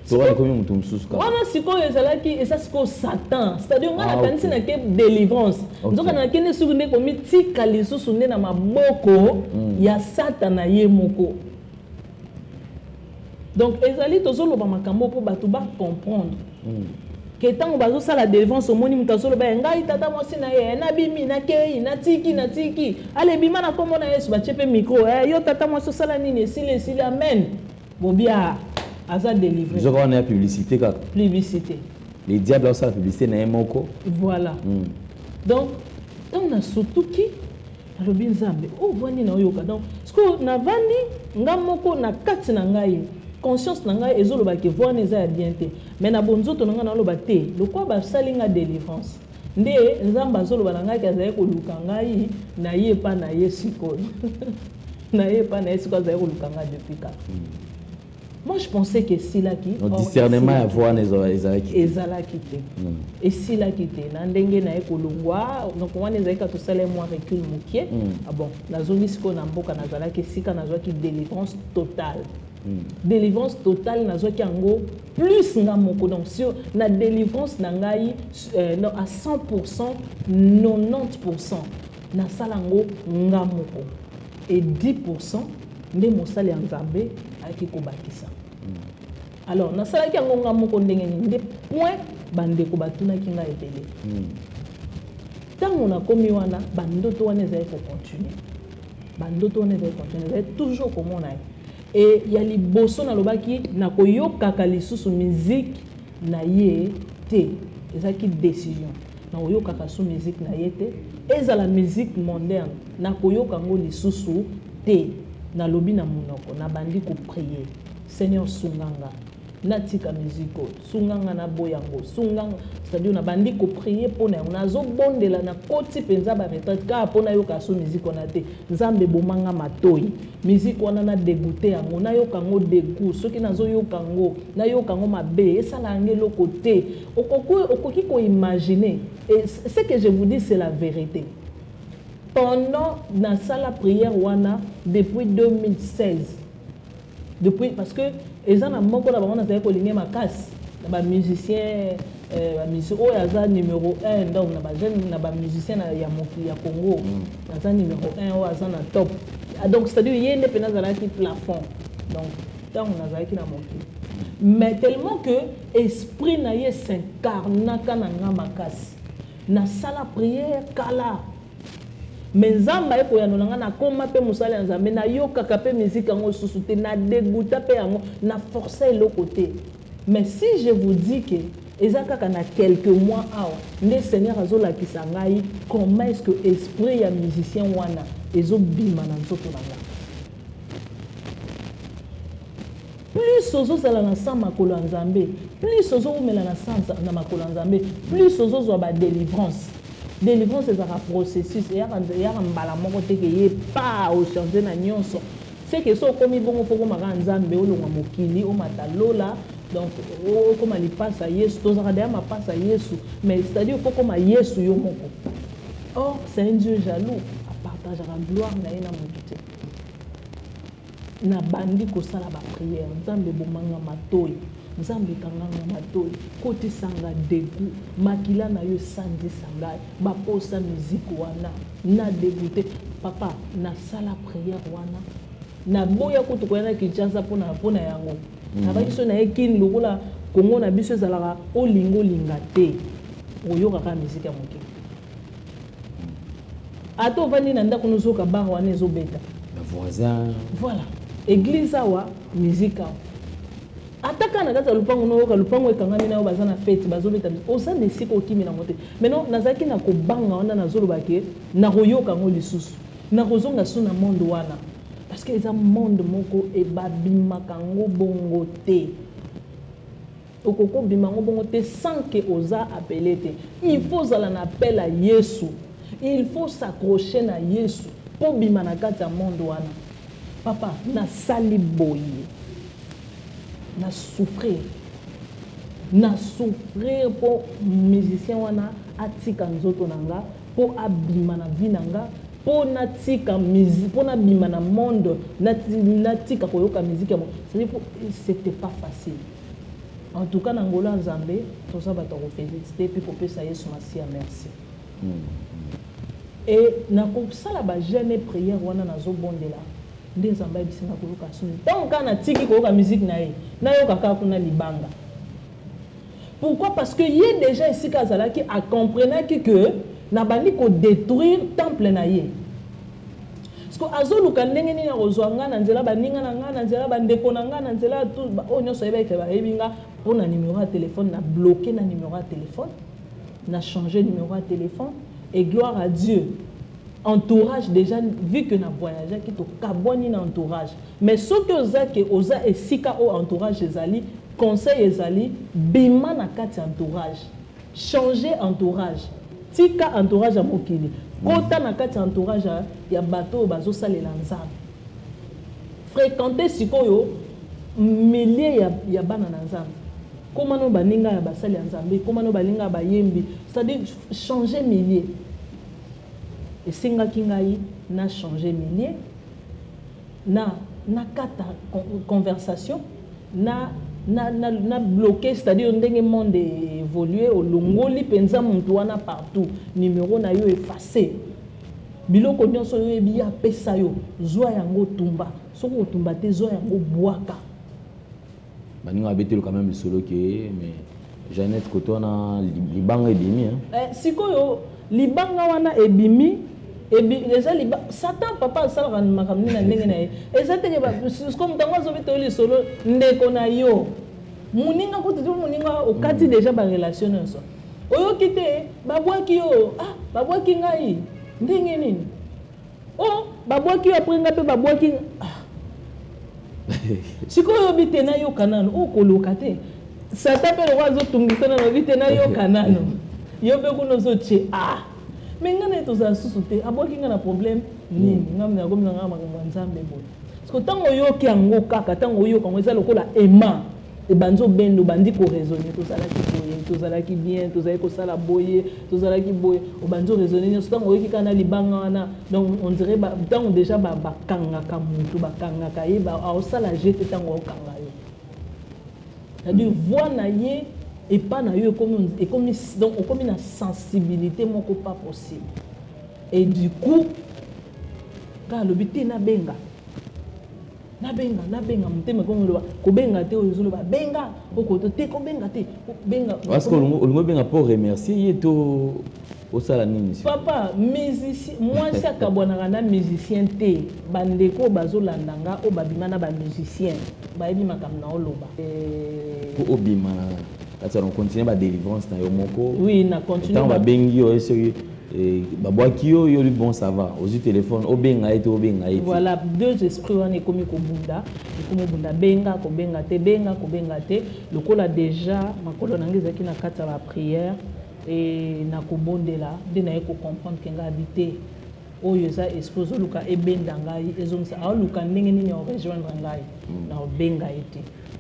to wana ekomi moto mosusu kaka? Wana sikoyo ezalaki, eza sikoyo Satan, c'est-à-dire nga Ah, nakanisi ok. nake délivrance, nzoka nakende soki nde komitika lisusu nde na maboko ya Satana ye moko. Donc ezali, tozoloba makambo mpo bato bacomprendre ke ntango bazosala délivrance, omoni moto azoloba: "Ye ngai tata mwasi na ye, nabimi, nakei, natiki, natiki, ale, bima na nkombo na Yesu." Batie mpe micro: "Eh, yo tata mwasi, osala nini?" Esili, esili, amen, bobia aza délivré. Nzoka wana ya publicité kaka. Publicité. Le diable aosala publicité na ye moko. Voilà. Donc ntango nasutuki, nalobi: "Nzambe, ovandi na oyoka." Donc sikoyo navandi nga moko na kati na ngai, conscience na ngai ezoloba ke voix wana eza ya bien te, mais na bonzoto na ngai naloba te, lokwa basali nga délivrance nde Nzambe azoloba na ngai ke azali koluka ngai na ye epa na ye sikoyo, na ye epa na ye sikoyo, azali koluka ngai depuis kaka. Moi, je pensais que esilaki. Donc Or, discernement ya esilaki. voix wana ezalaki te. Ezalaki te. Esilaki te na ndenge na ye kolongwa. Donc wana ezalaki kaka tosala mwa recul mokie. Ah bon, nazongi sikoyo na mboka, nazalaki esika nazwaki délivrance totale. Délivrance totale, nazwaki yango plus nga moko. Donc sur na délivrance na ngai, non, à 100, 90 nasala yango nga moko et 10 nde mosali ya Nzambe ayaki kobakisa. Alors nasalaki yango nga moko ndenge nini? Nde point bandeko batunaki ngai ebele. Ntango nakomi wana, bandoto wana ezali kocontinue, bandoto wana ezali kocontinue, ezali toujours komona ye. E ya liboso nalobaki nakoyokaka lisusu musique na ye te. Ezalaki décision, nakoyokaka su musique na ye te, ezala musique moderne, nakoyoka yango lisusu te. Nalobi na monoko, nabandi koprier: "Seigneur, sunganga natika musique oyo, sunganga naboya yango, sunganga." C'est-à-dire nabandi koprier mpo na yango, nazobondela, nakoti mpenza baretraite kaka mpo nayoka so musique wana te. Nzambe, ebomanga matoi, musique wana nadégoûter yango, nayoka yango dégoût. Soki nazoyoka yango, nayoka yango mabe, esala yango eloko te. Okoki koimaginer? Et ce que je vous dis, c'est la vérité. Pendant nasala prière wana depuis 2016, depuis, parce que eza na moko na bango nazali kolinge makasi na bamusicien, bamusicien oyo aza numéro 1. Donc na bajeune, na bamusicien ya mokili ya Congo, aza numéro 1, oyo aza na top. Ah, donc c'est à dire ye nde mpena azalaki plafond. Donc ntango nazalaki na mokili, mais tellement que esprit na ye s'incarnaka na nga makasi, nasala prière kala, mais Nzambe aye koyanola nga. Nakóma mpe mosala ya Nzambe, nayokaka mpe miziki yango lisusu te, nadégoûta mpe yango, na force eloko te. Mais si je vous dis que eza kaka na quelques mois awa nde Seigneur azolakisa ngai comment est ce que esprit ya musicien wana ezobima na nzoto na nga. Plus ozozala na sa makolo ya Nzambe, plus ozowumela na sa na makolo ya Nzambe, plus ozozwa badélivrance. Délivrance ezalaka processus, eyaka mbala moko te ke ye pa ochange na nyonso. C'est que so okomi bongo, fo okoma kaka Nzambe, olongwa mokili, omata lola, donc okoma lipasa Yesu. Tozalaka deya mapasa Yesu, mais c'est-à-dire fo okoma Yesu yo moko. Or c'est un Dieu jaloux, apartageaka gloire na ye na motu te. Nabandi kosala baprière: Nzambe, ebomanga matoi, Nzambe, ekanganga matoi, kotisanga dégoût, makila na yo esandisa ngai baposa miziki wana na dégoûté. Papa, nasala prière wana, naboya kutu koya na Kinshasa mpona yango. Nabaki so naye Kini, lokola Kongo na biso ezalaka olinga olinga te, oyokaka miziki ya moke. Ata ovandi na ndako, nozoyoka bar wana ezobeta. Voisin. Voilà, église awa, musique awa, ata kaka na kati ya lupango, noyoka lupango ekangami na yo, baza na fête, bazobeta. Oza na esika okimi nango te. Maintenant nazalaki na kobanga wana, nazoloba ke nakoyoka yango lisusu, nakozonga su na monde wana, parce que eza monde moko ebabimaka yango bongo te. Okoki obima yango bongo te sans ke oza appelé te. Il faut ozala na appel ya Yesu, il faut s'accrocher na Yesu mpo bima na kati ya monde wana. Papa, nasali boye, na souffrir, na souffrir mpo musicien wana atika nzoto na nga, mpo abima na vie na nga, mpo natika, mpo nabima na monde, natika koyoka musique ya. C'est-à-dire, c'était pas facile. En tout cas, na ngolo ya Nzambe, toza bato ya kofélicité mpe kopesa Yesu Masiya merci. E nakosala bajeûne, prière wana, nazobondela nde Nzambe ayebisinga koyoka soni. Ntango kaka natiki koyoka musique na ye, nayoka kaka kuna libanga. Pourquoi? Parce que ye déjà esika azalaki, acomprenaki que nabandi kodétruire temple na ye, parce que azoluka ndenge nini akozwa nga na nzela baninga na nga, na nzela bandeko na nga, na nzela oyo nyonso ayebaki bayebi nga. Mpo na numéro ya téléphone, na bloqué na numéro ya téléphone, na changé numéro ya téléphone. Et gloire à Dieu, entourage déjà, vu que na voyageaki, tokabwani na entourage. Mais soki oza ke oza esika oyo entourage ezali, conseil ezali: bima na kati ya entourage, changer entourage, tika entourage ya mokili, kota na kati ya entourage ya bato oyo bazosalela Nzambe. Fréquente sikoyo milieu ya bana na Nzambe, koma no baninga ya basali ya Nzambe, koma no baninga ya bayembi, c'est-à-dire changer milieu. Esengaki ngai na changer milieu, na nakata conversation, na bloqué, c'est-à-dire ndenge monde évolue, olongoli mpenza motu wana partout, numéro na yo effacé, biloko nyonso oyo oyebi ye apesa yo, zwa yango tumba. Soki otumba te, zwa yango bwaka. Baninga babeteli quand même lisolo ke, mais Jeannette, koto wana libanga ebimi, hein? Eh, sikoyo libanga wana ebimi, eza liba Satan. Papa, asalaka makambo nini na ndenge na ye. Eza teke siko moto yango azobeta yo lisolo, ndeko na yo, moninga kutu te, moninga okati déjà barelation nyonso. Oyoki te, babwaki yo. Ah, babwaki ngai ndenge nini? O babwaki yo, après ngai mpe babwaki. Ah. Sikoyo oyobi te, nayoka nano oyo koloka te. Satan mpe lokwa azotungisa nano, obi te, nayoka nano. Yo mpe kuna ozotie: ah, mais ngai na ye tozala susu te, abwaki ngai na problème nini? Ngai nakomi na ngai makambo ya Nzambe boye. Parce que ntango oyoki yango kaka, ntango oyoka yango, eza lokola ema ebandi obenda, obandi koraisonner: tozalaki boye, tozalaki bien, tozalaki kosala boye, tozalaki boye. Obandi oraisonner nyonso. Ntango oyoki kaka na libanga wana, donc on dirait ntango déjà bakangaka motu, bakangaka ye, aosala je te. Ntango aokanga yo, c'est-à-dire voix na ye epa na yo ekomi, donc okomi na sensibilité moko pas possible. Et du coup kaka alobi te, nabenga, nabenga, nabenga, motema ekomi oloba kobenga te, oyo ezoloba benga, okoto te, kobenga te, benga. Parce que olingo obenga mpo remercier ye to osala nini? Papa, musicien, mwasi akabwanaka na musicien te. Bandeko oyo bazolanda nga, oyo babima na bamusicien, bayebi makambo na oloba. Po obima na kati ya continue badélivrance na yo moko. Oui, na continue. Ntango babengi yo, soki Babwaki yo, yo bon, ça va, ozwi téléphone, obenga ye te, obenga ye te. Voilà, deux esprits wana ekomi kobunda, ekomi kobunda, benga, kobenga te, benga, kobenga te. Lokola déjà makolo na ngai ezalaki na kati ya baprière e na kobondela, nde naye kocomprendre ke ngai abi te, oyo eza esprit ozoluka ebenda ngai, ezongisa, aoluka ndenge nini ya orejoindre ngai na obenga ye te.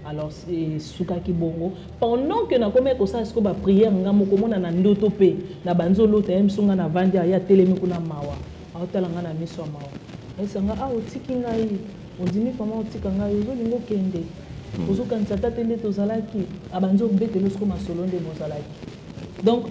Alors esukaki bongo. Pendant que nakomi kosala sikoyo baprière, nga moko omona na ndoto mpe na banzi olota ye miso, nga navandi, aye atelemi kuna, mawa, aotala nga na miso ya mawa, ayebisa nga: "Ah, otiki ngai, ondimi vraiment otika ngai, ozolinga okende, ozokanisa ata te nde tozalaki." Abanzi obeteli sikoyo masolo nde bozalaki. Donc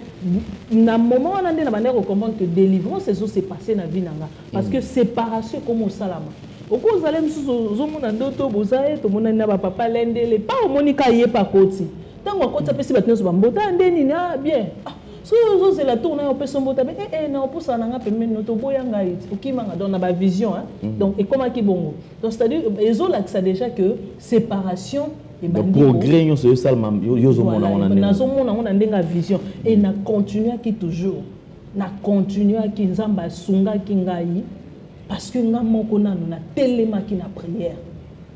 na moment wana nde na bandaki kocomprendre que délivrance ezose passe na vie na nga, parce que séparation ekoma osalama. Okozala mosusu, ozomona ndoto, boza ye, tomonani na bapapa lendele pa, omoni ka ye pa akoti. Ntango akoti, apesi bato nyonso bambota nde nini. Ah bien, ah, soki ozozela tour na yo, opesa mbota be eh, eh, na opusana na nga pembeni no, toboya ngai, okimanga. Donc na bavision, hein? Donc ekomaki bongo. Donc c'est à dire ezolakisa déjà que séparation ebandi. Progrès nyonso ezosalema, yo ozomona ngo na ndenge. Nazomona yango na ndenge ya vision e na continuaki toujours, na continuaki. Nzambe asungaki ngai parce que nga moko nanu natelemaki na prière,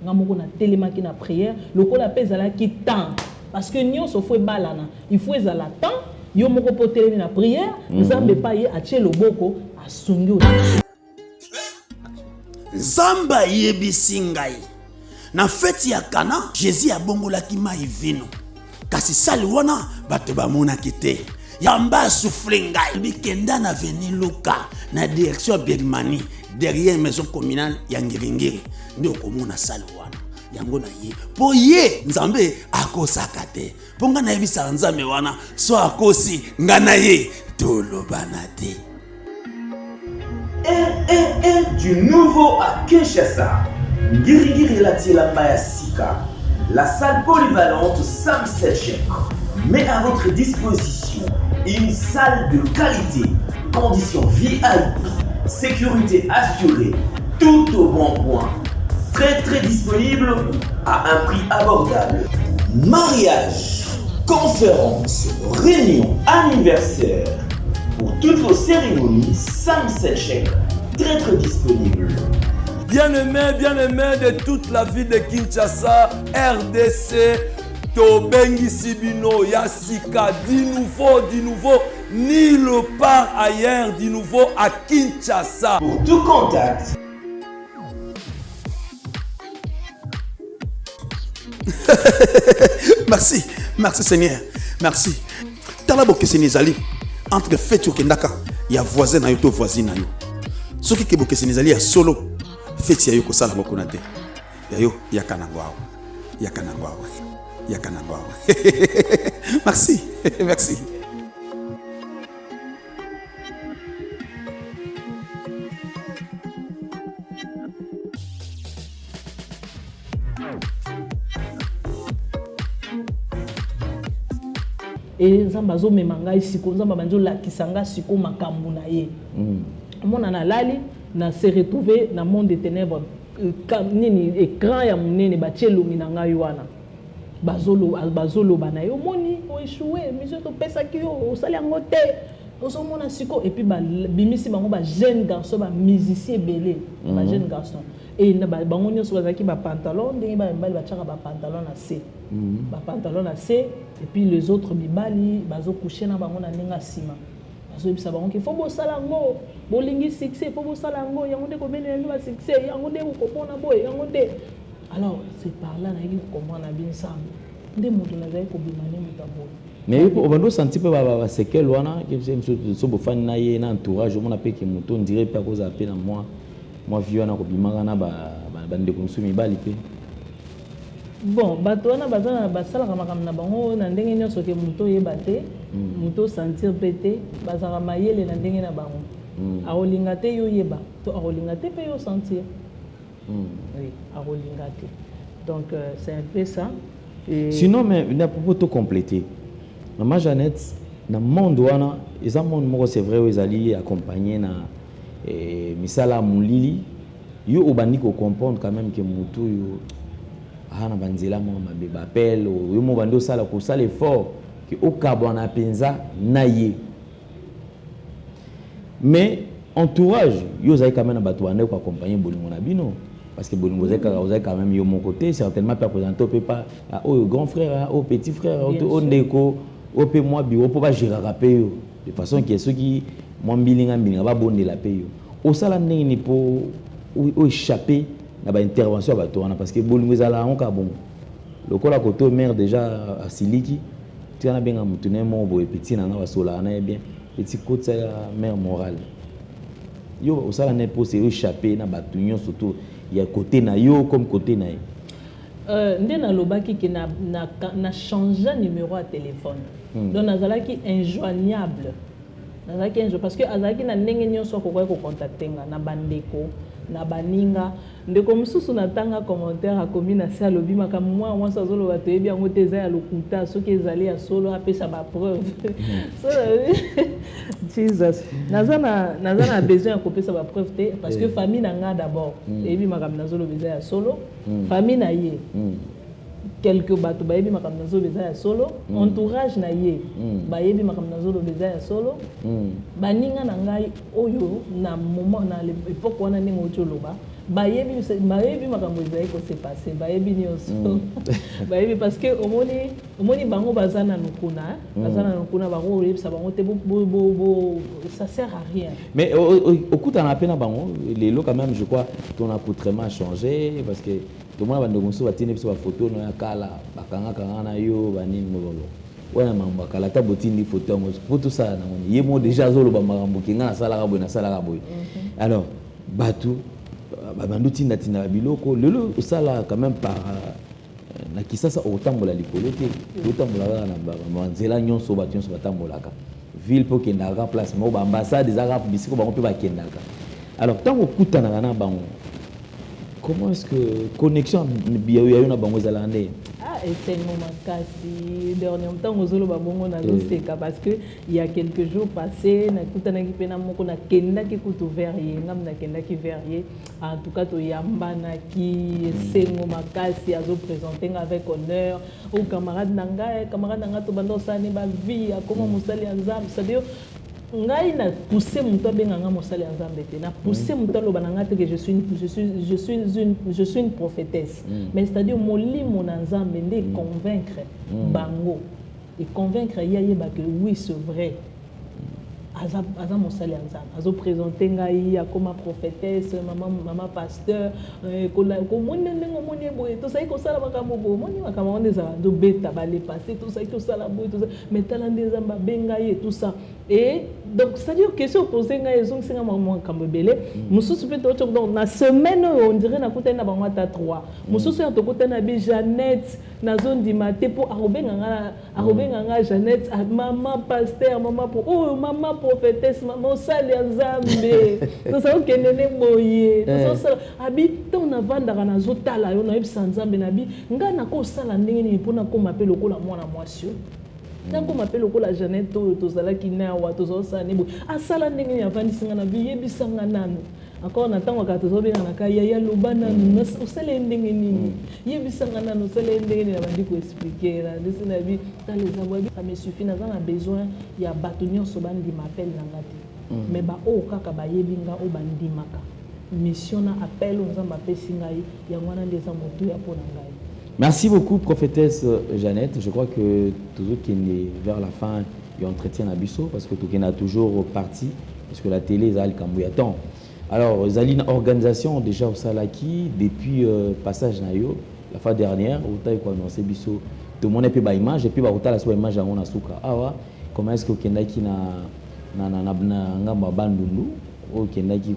nga moko natelemaki na prière. Lokola mpe ezalaki temps, parce que nyonso faut ebalana, il faut ezala temps yo moko mpo otelemi na prière. Nzambe epai ye atie loboko, asungi. Nzambe ayebisi ngai na feti ya Kana, Jésus abongolaki mai vino, kasi sali wana bato bamonaki te. Yamba asouffle ngai, bikenda na avenue Luka, na direction ya Birmanie, derrière maison communale ya Ngiringiri, nde okomona sali wana. Yango na ye, mpo ye Nzambe akosaka te, mpo ngai nayebisaka Nzambe wana, so akosi ngai na ye tolobana te. RRR du nouveau à Kinshasa. Ngiri-Ngiri Latielamba ya Sika. La salle polyvalente Sam Selchek met à votre disposition une salle de qualité, conditions VIP, sécurité assurée, tout au bon point. Très très disponible à un prix abordable. Mariage, conférence, réunion, anniversaire. Pour toutes vos cérémonies, Sam Selchek, très très disponible. Bien-aimés, bien-aimés de toute la ville de Kinshasa, RDC, tobengisi bino ya sika, du nouveau, du nouveau, nulle part ailleurs, du nouveau à Kinshasa. Pour tout contact, Merci, merci Seigneur, merci. Tala, bokeseni ezali entre feti okendaka ya voisin na yo to voisine na yo. Soki ke bokeseni ezali ya solo, feti ya yo kosala yango kuna te, ya yo yaka nango awa, yaka nango awa, yaka nango awa. Merci, merci. E Nzambe azomema ngai siko, Nzambe abandi olakisa ngai siko makambo na ye. Omona, nalali, na se retrouve na monde de ténèbres. Nini, écran ya monene, batie elongi na ngai wana, bazoloba na ye: "Omoni, oéchoué, mission topesaki yo, osali yango te, ozomona siko." Et puis babimisi bango bajeune garçon, bamusicien ebele, bajeune garçon, e na bango nyonso bazalaki bapantalon ndenge bamibali batiaka bapantalon na se, bapantalon na se. Et puis les autres mibali bazocoucher na bango na ndenge ya nsima. Bazoyebisa bango ke faut bosala yango, bolingi succès, faut bosala yango, yango nde kobenela bino basuccès, yango nde kokopona boye, yango nde. Alors c'est par là nayaki kokomprendre na binzambe nde moto nazali kobima nde moto aboye. Mais yo obandi osanti mpe basekele wana, so bofandi na ye na entourage, omona mpe ke moto ondire mpe akozala mpe na mwa vie wana, kobimaka na bandeko mosusu mibali mpe. Bon, bato wana baza na basalaka makambo na bango na ndenge nyonso ke moto oyeba te, moto osentir mpe te. Bazalaka mayele na ndenge na bango. Akolinga te yo oyeba to akolinga te mpe yo sentir. Oui, akolinga te. Donc c'est un peu ça. Et Sinon, mais na propos to compléter, mama Jeannette, na monde wana eza monde moko, c'est vrai, oyo ezali accompagné na misala ya molili. Yo obandi kocomprendre quand même ke motu oyo aa na banzela moko mabe, bapele yo mo obandi osala kosala effort ke okabwana mpenza na ye. Mais entourage, yo ozali quand même na bato bandaki koaccompagne bolingo na bino, parce que bolingo ozali kaka, ozali quand même yo moko te. Certainement mpe apresente mpe pa, ah, oyo grand frère, ah, oyo petit frère, Bien oyo sûr. ndeko, oyo mpe mwa bureau mpo bagéraka mpe yo de façon ke soki mwa mbilinga mbilinga, babondela mpe yo. Osala ndenge nini mpo oéchappe na baintervention ya bato wana? Parce que bolingo ezala yango kaka bongo, lokola kote oyo mare déjà asiliki, tika nabenga motu ne moko boye, petit na nga, basolaka na ye bien, petit kotisa ya mare morale. Yo osala nde mpo se oéchappe na bato nyonso to ya côté na yo comme côté na ye? Nde nalobaki ke na change numéro ya téléphone. Donc nazalaki injoignable, nazalaki injo parce que azalaki na ndenge nyonso akokaki kocontacte nga na bandeko, na baninga. Ndeko mosusu natanga commentaire, akomi na se, alobi makambo mwana mwasi azoloba toyebi yango te, eza ya lokuta, soki ezali ya solo apesa bapreuve. So Jesus, naza na besoin ya kopesa bapreuve te, parce que famille na nga d'abord eyebi makambo nazoloba eza ya solo. Famille na ye, quelque bato bayebi makambo nazoloba eza ya solo. Entourage na ye bayebi makambo nazoloba eza ya solo. Baninga na ngai oyo na moment, na époque wana, ndenge oti oloba, bayebi makambo ezali kose passer, bayebi nyonso, bayebi, parce que omoni bango baza nanu kuna, baza nanu kuna, bango oyebisa bango te, ça sert à rien. Mais okutana mpe na bango lelo quand même, je crois ton accoutrement a changé, parce que tomona bandeko mosusu batindi biso bafoto no ya kala, bakangakanga na yo banini mololo wana, makambo ya kala. Ata botindi foto yango po tosala nango, ye mo déjà azoloba makambo ke nga nasalaka boye, nasalaka boye. Alors bato babandi otindatinda biloko. Lelo osala quand même par na Kisasa, okotambola likolo te, otambola kaka na banzela nyonso bato nyonso batambolaka, ville mpe okendaka place moko, baambassade ezaka bisika bango mpe bakendaka. Alors ntango okutanaka na bango, comment est-ce que connexion ya yo na bango ezalaka nde? Ah, esengo makasi. Dernier ntango ozoloba bongo, nazoseka, parce que il y a quelques jours passé, nakutanaki mpe na moko, nakendaki kutu vers ye, ngam nakendaki vers ye. En tout cas toyambanaki, esengo makasi, azoprésente nga avec honneur o camarade na ngai, camarade na ngai, tobanda osala ne bavie, akoma mosali ya Nzambe. C'est-à-dire ngai na pousse moto abenga nga mosali ya Nzambe te, na pousse moto aloba na ngai te que je suis une prophétesse. Mais c'est-à-dire molimo na Nzambe nde convaincre bango, econvaincre ye, ayeba que oui, c'est vrai, aza mosali ya Nzambe. Azoprésente ngai, akoma prophétesse, mama pasteur. Komoni ndenge omoni ye boye, tozali kosala makambo boye, omoni makambo wana ezala nzobeta balepasse, tozali kosala boye, mais tala nde Nzambe abenga ye, tout ça. Et donc c'est à dire question opose ngai, ezongisi nga makambo ebele mosusu mpe. Tooti donc na semaine oyo, on dirait nakutani na bango ata 3 mosusu oyo tokutani na bi Jeannette, nazondima te mpo akobenga nga Jeannette, ah, mama pasteur, mama oyo, mama prophétesse, mama osali ya Nzambe, tozali kokende nde boye, tozosala abi. Ntango navandaka, nazotala yo, nayebisa Nzambe na bi ngai nakosala ndenge nini mpo nakóma mpe lokola mwana mwasi oyo, nakóma mpe lokola Jeannette oyo tozalaki na awa, tozosala nde boye, asala ndenge nini, avandisi nga na bi, yebisa nga nanu encore. Na ntango kaka tozobenganaka, yaya, loba nanu, osala ye ndenge nini, yebisa nga nanu, osala ye ndenge nini. Nabandi koexpliquer na ndesi na bi, tala, eza boye, ça me suffit. Naza na besoin ya bato nyonso bandima appel na nga te, mais baoyo kaka bayebi nga, oyo bandimaka mission na appel oyo Nzambe apesi ngai, yango wana nde eza motuya mpo na ngai. Merci beaucoup, prophétesse Jeannette. Je crois que toujours qui est vers la fin du entretien na biso, parce que tout est toujours parti, parce que la télé, ezali kambo ya temps. Alors, ezali une organisation déjà osalaki depuis passage na yo la fois dernière, otaki koannonce biso, tomoni mpe baimage, et puis bakotala so baimage yango na suka awa. Comment est-ce que okendaki na ngambo ya Bandundu, oyo okendaki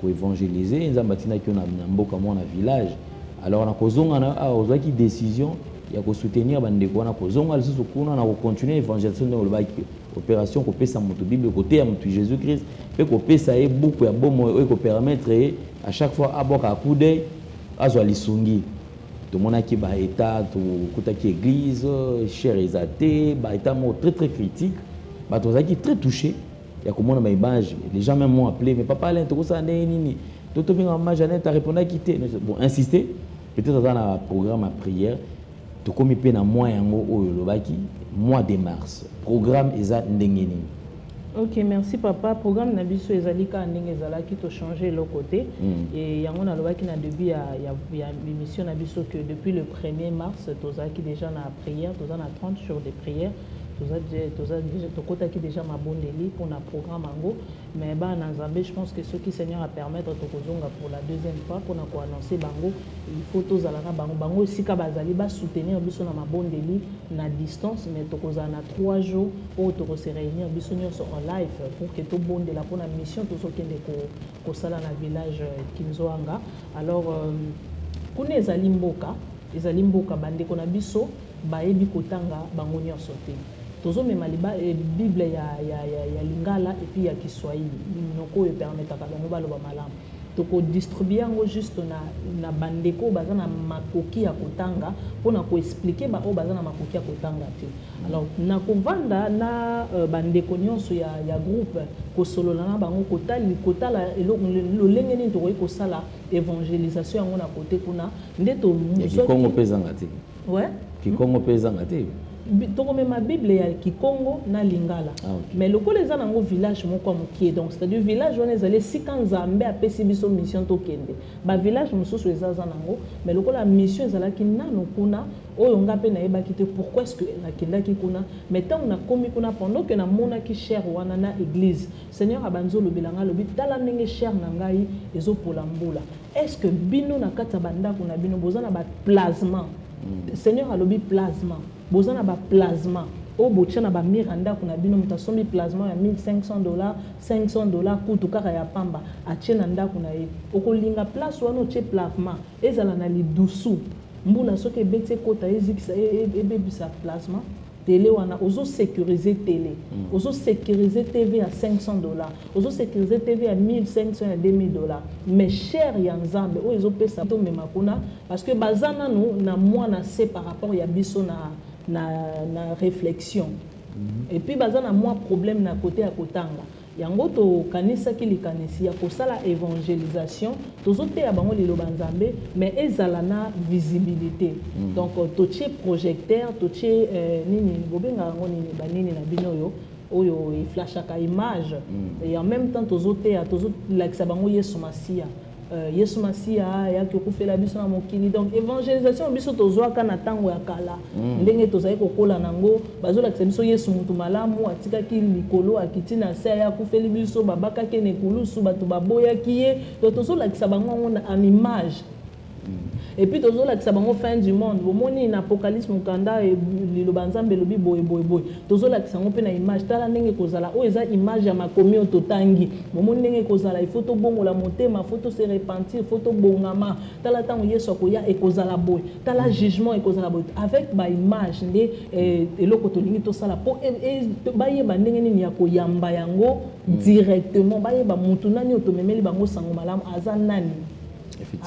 koévangéliser, Nzambe atindaki yo na mboka moko, na village? Alors na kozonga na awa, ozwaki décision ya kosoutenir bandeko wana, kozonga lisusu kuna na kocontinue évangélisation, ndenge olobaki, opération kopesa moto Bible, koteya moto Jésus Christ mpe kopesa ye buku ya bomoi oyo ekopermettre ye à chaque fois abwaka coup d'œil, azwa lisungi. Tomonaki baétat, tokutaki église cher eza te, baétat moko très très critique. Bato bazalaki très touché ya komona baimage. Les gens même m'ont appelé: «Mais papa Alain, tokosala ndenge nini? To tobenga mama Jeannette, arépondaki te.» Bon, insister, peut-être aza na programme ya prière. Tokomi mpe na mois yango oyo olobaki, mois de mars, programme eza ndenge nini? Ok, merci papa. Programme na biso ezali kaka ndenge ezalaki, tochange eloko te. E yango nalobaki na début ya émission na biso que depuis le 1er mars tozalaki déjà na prière, toza na 30 jours de prière, toza déjà, tokotaki déjà mabondeli mpona programme yango. Mais bana na Nzambe, je pense que soki Seigneur apermettre, tokozonga pour la deuxième fois mpona koannonce bango. Il faut tozala na bango, bango esika bazali, basoutenir biso na mabondeli na distance. Mais tokozala na 3 jours oyo tokose réunir biso nyonso en live pour que tobondela mpona mission tozokende kosala na village Kinzoanga. Alors kuna ezali mboka, ezali mboka bandeko na biso bayebi kotanga bango nyonso te. Tozomema Bible ya lingala et puis ya kiswahili, minoko oyo epermetaka bango baloba malamu. Tokodistribue yango juste na bandeko oyo baza na makoki ya kotanga, mpona koexpliquer baoyo baza na makoki ya kotanga te. Alors na kovanda na bandeko nyonso ya groupe, kosolola na bango, kotala lolenge nini tokoki kosala évangélisation yango na kote kuna nde. Kikongo mpe ezanga te? Ouais. Kikongo mpe ezanga te? Tokomema Bible ya kikongo na lingala. Ah, okay. Mais lokola eza nango village moko ya mokie, donc c'est-à-dire village wana ezali esika Nzambe apesi biso mission tokende. Bavillage mosusu eza aza nango, mais lokola mission ezalaki nano kuna, oyo nga mpe nayebaki te pourquoi est ce que nakendaki kuna. Mais ntango nakomi kuna, pendant que namonaki chaire wana na église, Seigneur abandi olobela ngai, alobi: "Tala ndenge chaire na ngai ezopola mbula. Est ce que bino na kati ya bandako na bino boza na baplasma?" Seigneur alobi plasma, boza na baplasma oyo botia na bamurs ya ndako na bino. Moto asombi plasma ya 1500 dollars, 500 dollars kutu kaka ya pamba, atie na ndako na ye. Okolinga place wana otie plasma ezala na lidusu, mbula soki ebeti ekota, ezikisa, ebebisa plasma? Télé wana ozosécuriser télé, ozosécuriser TV ya 500 dollars, ozosécuriser TV ya 1500, ya 2000 dollars, mais chaire ya Nzambe oyo ezopesa, tomema kuna parce que baza nanu na mwana se par rapport ya biso na réflexion et puis baza na mwa problème na côté ya kotanga. Yango tokanisaki likanisi ya kosala évangélisation, tozoteya bango liloba Nzambe, mais ezala na visibilité. Donc totie projecteur, totie nini bobengaka yango, nini banini na bino oyo eflashaka image. Et en même temps tozoteya, tozolakisa bango Yesu Masiya. Yesu Masiya ayaki okufela biso na mokili. Donc évangélisation biso tozwaka na ntango ya kala, ndenge tozali kokola nango, bazolakisa biso Yesu motu malamu, atikaki likolo, akiti na se, aya akufeli biso, babakaki na ekulusu, bato baboyaki ye. Donc tozolakisa bango yango en image. Et puis tozolakisa bango fin du monde, bomoni na Apocalypse, mokanda liloba Nzambe elobi boye boye boye. Tozolakisa yango mpe na image: tala ndenge ekozala, oyo eza image ya makomi oyo totangi, bomoni ndenge ekozala, il faut tobongola motema, faut tose repentir, faut tobongama. Tala ntango Yesu akoya, ekozala boye, tala jugement ekozala boye, avec baimage. Nde eloko tolingi tosala mpo bayeba ndenge nini ya koyamba yango directement, bayeba mutu nani oyo tomemeli bango sango malamu aza nani,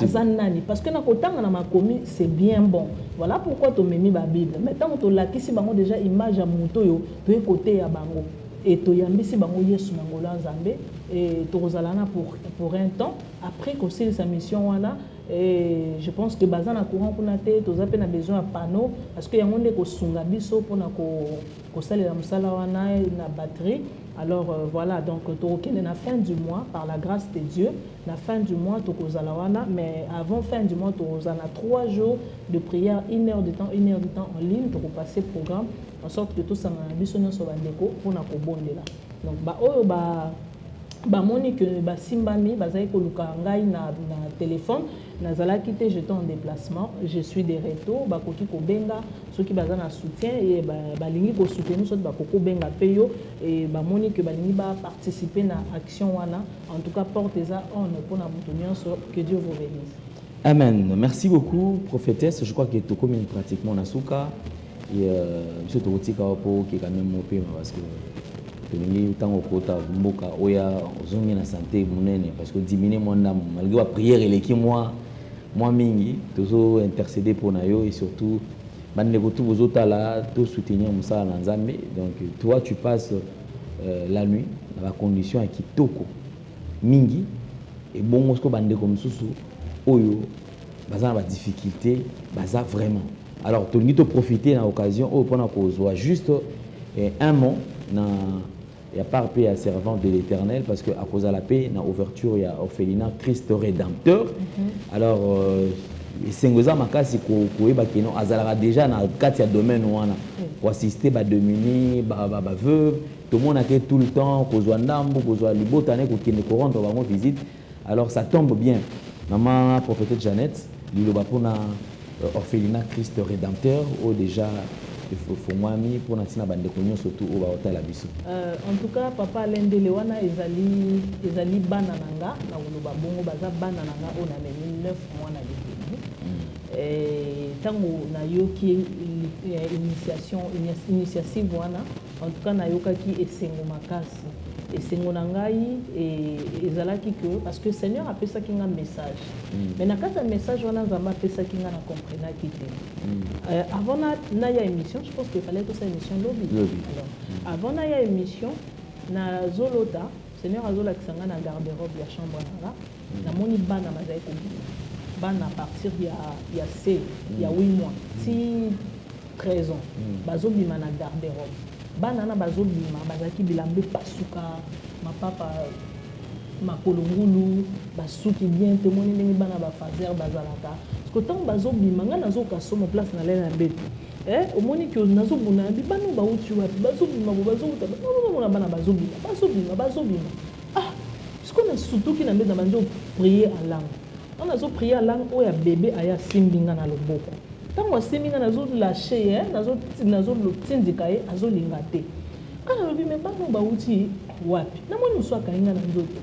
aza nani. Parce que na kotanga na makomi, c'est bien bon, voilà pourquoi tomemi babible, mais ntango tolakisi bango déjà image ya moto oyo toye koteya bango e toyambisi bango Yesu na ngolo ya Nzambe, e tokozala na pour un temps après kosilisa mission wana. Et je pense que baza na courant kuna te, toza mpe na besoin ya panneau parce que yango nde kosunga biso mpona kosalela mosala wana na batterie. Alors voilà, donc tokokende na fin du mois, par la grâce de Dieu, na fin du mois tokozala wana. Mais avant fin du mois, tokozala na 3 jours de prière, une heure de temps, une heure de temps en ligne. Tokopasser programme en sorte que tosangana na biso nyonso bandeko mpona kobondela. Donc baoyo ba bamoni ke basimbami, bazali koluka ngai na téléphone, nazalaki te, j'étais en déplacement, je suis de retour. Bakoki kobenga soki baza na soutien e balingi kosoutenir, soki bakoki kobenga mpe yo e bamoni ke balingi baparticiper na action wana. En tout cas, porte eza on mpona moto nyonso. Que Dieu vous bénisse. Amen. Merci beaucoup, prophétesse. Je crois que tokomi pratiquement na suka. Et biso tokotika po ke quand même mopema, parce que tolingi ntango okota mboka oya ozongi na santé monene, parce que diminue mwa ndambo malgré baprière eleki mwa mingi. Tozo intercéder mpo na yo et surtout bandeko tu bozotala, tosoutenir mosala na Nzambe. Donc toi, tu passes la nuit na bacondition ya kitoko mingi, ebongo sikoyo bandeko mosusu oyo baza na badifficulté baza vraiment. Alors tolingi toprofite na occasion oyo mpona kozwa juste un mot na Ya part mpe ya servante de l'Éternel, parce que akozala mpe na ouverture ya orphelinat Christ Rédempteur. Alors esengo eza makasi koyeba que non, azalaka déjà na kati ya domaine wana, koassister badémunis, baveuve. Tomonaka tout le temps kozwa ndambo, kozwa libota ne, kokende korendre bango visite. Alors ça tombe bien, mama prophétesse Jeannette, liloba mpona orphelinat Christ Rédempteur oyo déjà efongwami, mpona ntina bandeko nyonso tu oyo baotala biso. En tout cas, papa Alain Ndele, wana ezali bana na nga. Na koloba bongo, baza bana na nga oyo namemi 9 mois na libumu. Ntango nayoki initiation, initiative wana, en tout cas nayokaki esengo makasi. Esengo na ngai ezalaki que parce que Seigneur apesaki nga message, mais na kati ya message wana Nzambe apesaki nga, na comprenaki te. Avant naya émission, je pense qu'il fallait tosala émission lobi. Lobi. Alors, avant naya émission, nazolota, Seigneur azolakisa nga na garde-robe ya chambre na nga, namoni bana bazali kobima, bana à partir ya c ya 8 mois ti 13 ans, bazobima na garde-robe. Bana wana bazobima, bazalaki bilamba epasuka, mapapa, makolo ngulu, basuki bien te. Omoni ndenge bana bafaser bazalaka. Parce que ntango bazobima, ngai nazoka somo. Place nalela na mbeto, omoni ke nazobunda na bi bana oyo bauti wapi, bazobima bo, bazowuta. Nazomona bana bazobima, bazobima, bazobima. Ah, sikoyo nasutuki na mbeto, na bandi oprier en langue. Wana nazoprier en langue, oyo ya bebe aya, asimbi nga na loboko. Ntango asimbi nga, nazolâcher ye, nazotindika ye, azolinga te. Nga nalobi: "Me bana oyo bauti wapi?" Namoni mosu akangi nga na nzoto.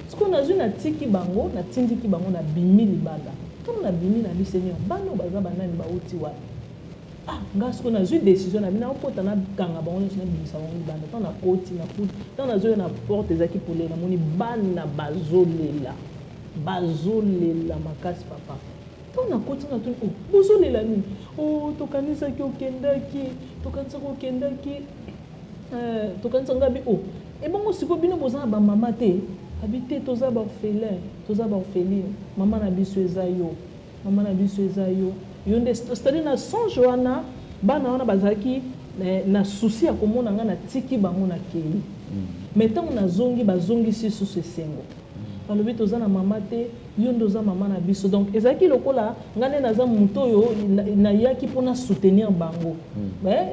Sikoyo nazwi, natiki bango, natindiki bango, nabimi libanda. Ntango nabimi, nabi: "Seigneur, bana oyo baza banani? Bauti wapi?" Ah, nga sikoyo nazwi décision na bino, nakokota, nakanga bango nyonso, nabimisa bango libanda. Ntango nakoti, nakuti, ntango nazoya na porte, ezalaki polele, namoni bana bazolela, bazolela makasi, papa. Ntango nakoti, natuni: "O, bozolela nini?" "O, tokanisaki okendaki, tokanisaki okendaki, tokanisaki." Ngabi: "O, ebongo sikoyo bino boza na bamama te?" Abi: "Te, toza baorphelin, toza baorpheline. Mama na biso eza yo, mama na biso eza yo, yo nde." C'est-à-dire, na songe wana, bana wana bazalaki na souci ya komona nga natiki bango, nakei. Mais ntango nazongi, bazongisi susu esengo, balobi: "Toza na mama te, yo nde oza mama na biso." Donc ezalaki lokola nga nde naza moto oyo nayaki mpona soutenir bango.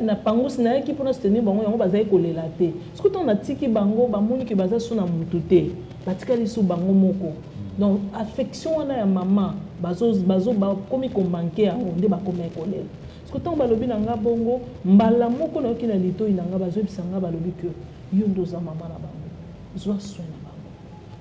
Na pangusi, nayaki mpona soutenir bango, yango bazali kolela te. Soki ntango natiki bango, bamoni ke baza so na motu te, batikali so bango moko. Donc affection wana ya mama bazo bakomi komanquer yango, nde bakomi kolela. Parce que ntango balobi na nga bongo, mbala moko nayoki na litoi na nga, bazoyebisa nga, balobi ke yo nde oza mama na bango, zwa soin na bango.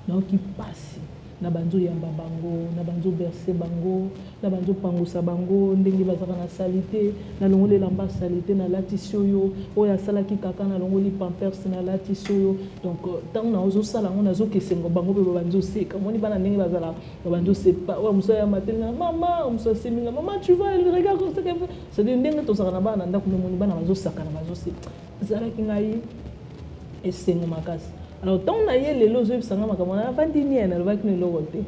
Nayoki mpasi na banzoyamba bango, na banzobercer bango, na banzopangusa bango ndenge bazalaka na saleté. Nalongoli elamba saleté, nalatisi oyo oyo asalaki kaka, nalongoli pampers, nalatisi oyo. Donc ntango nazosala yango, nazokesengo, bango mpe babanzoseka. Omoni bana ndenge bazalaka, babanzosepa. Oyo mosu ayamba te nga mama, mosu aseminga: "Mama, tu vois, regarde comme ça." C'est-à-dire, ndenge tozalaka na bana na ndako, memoni bana bazosakana, bazoseka. Ezalaki ngai esengo makasi. Alors ntango na ye lelo ozoyebisanga makambo, navandi nie, nalobaki na eloko te,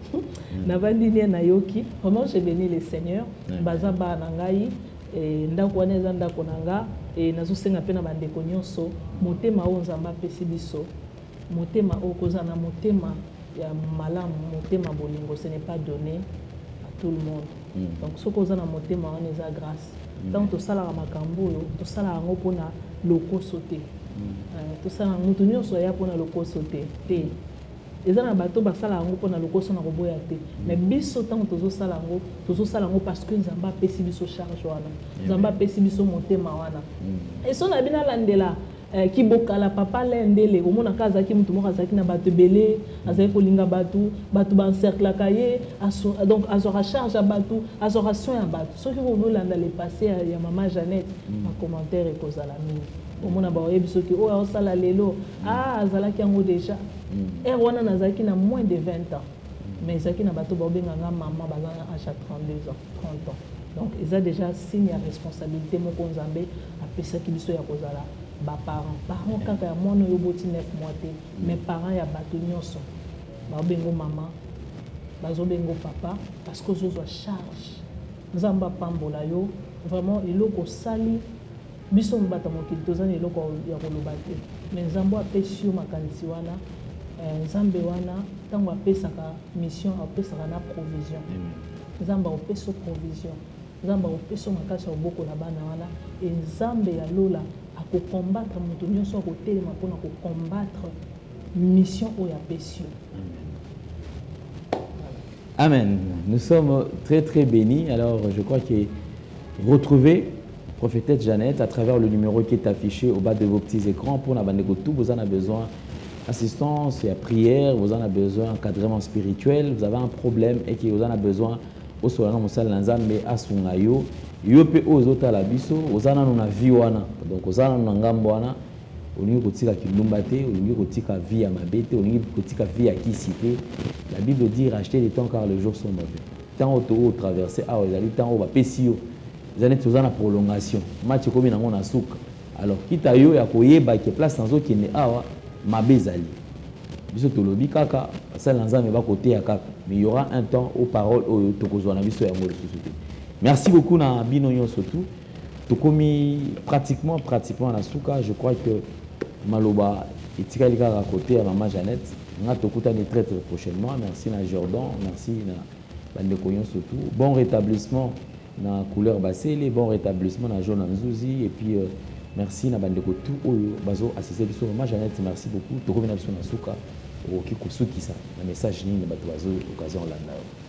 navandi nie, nayoki. Vraiment, je bénis le Seigneur. Baza bana na ngai, ndako wana eza ndako na nga. Nazosenga mpe na bandeko nyonso, motema oyo Nzambe apesi biso, motema oyo, kozala na motema ya malamu, motema bolingo, ce n'est pas donné à tout le monde. Donc soki oza na motema wana, eza grâce. Ntango tosalaka makambo oyo, tosalaka yango mpona lokoso te. Tosala, moto nyonso aya mpona lokoso te te. Eza na bato basala yango mpona lokoso, na koboya te. Mais biso, ntango tozosala yango, tozosala yango parce que Nzambe apesi biso charge wana, Nzambe apesi biso motema wana. Eso na bino alandela kibokala papa Lendele, omonaka azalaki motu moko azalaki na bato ebele, azalaki kolinga bato, bato baencerclaka ye. Donc azwaka charge ya bato, azwaka soin ya bato. Soki bolanda le passé ya mama Jeannette, bacommentaire ekozala mingi. Omona baoyebi soki oyo aosala lelo, ah, azalaki yango déjà. Heure wana nazalaki na moins de 20 ans, mais ezalaki na bato baobenganga mama, baza na âge ya 32 ans, 30 ans. Donc eza déjà signe ya responsabilité moko Nzambe apesaki biso ya kozala baparent, parent kaka ya mwana oyo oboti 9 mois te, mais parent ya bato nyonso baobengo mama, bazobengo papa, parce que ozozwa charge. Nzambe apambola yo vraiment. Eloko osali biso, bato ya mokili toza na eloko ya koloba te. Mais Nzambe oyo apesi yo makanisi wana, Nzambe wana ntango apesaka mission, apesaka na provision. Nzambe akopesa yo provision, Nzambe akopesa yo makasi ya kobokola bana wana, e Nzambe ya lola akocombattre moto nyonso akotelema mpona kocombattre mission oyo apesi yo. Amen. Nous sommes très très bénis. Alors je crois que retrouver prophétesse Jeannette à travers le numéro qui est affiché au bas de vos petits écrans pour na bandeko tout, vous en avez besoin assistance, il y a prière, vous en avez besoin encadrement spirituel, vous avez un problème et que vous en avez besoin osola na mosali na Nzambe asunga yo. Yo mpe oyo ozotala biso, oza nano na vie wana, donc oza nano na ngambo wana, olingi kotika kindumba te, olingi kotika vie ya mabe te, olingi kotika vie ya kisi te. La Bible dit: racheter le temps, car les jours sont mauvais. Ntango to oyo traverse awa ezali ntango oyo bapesi yo, eza neti oza na prolongation, match ekomi nango na suka. Alors kita yo ya koyeba ke place nazokende awa mabe ezali. Biso tolobi kaka, basali na Nzambe bakoteya kaka, mais il y aura un temps aux paroles oyo tokozwa na biso yango lisusu te. Merci beaucoup na bino nyonso. Tout tokomi pratiquement na suka. Je crois que maloba etikali kaka côté ya mama Jeannette. Nga tokutani très très prochainement. Merci na Jordan, merci na bandeko nyonso. Tout bon rétablissement na couleur basele, bon rétablissement na Jean Nzuzi, et puis merci na bandeko tout oyo bazo assister biso. Mama Jeannette, merci beaucoup. Tokomi na biso na suka. Okoki kosukisa na message nini bato bazo occasion olanda yo?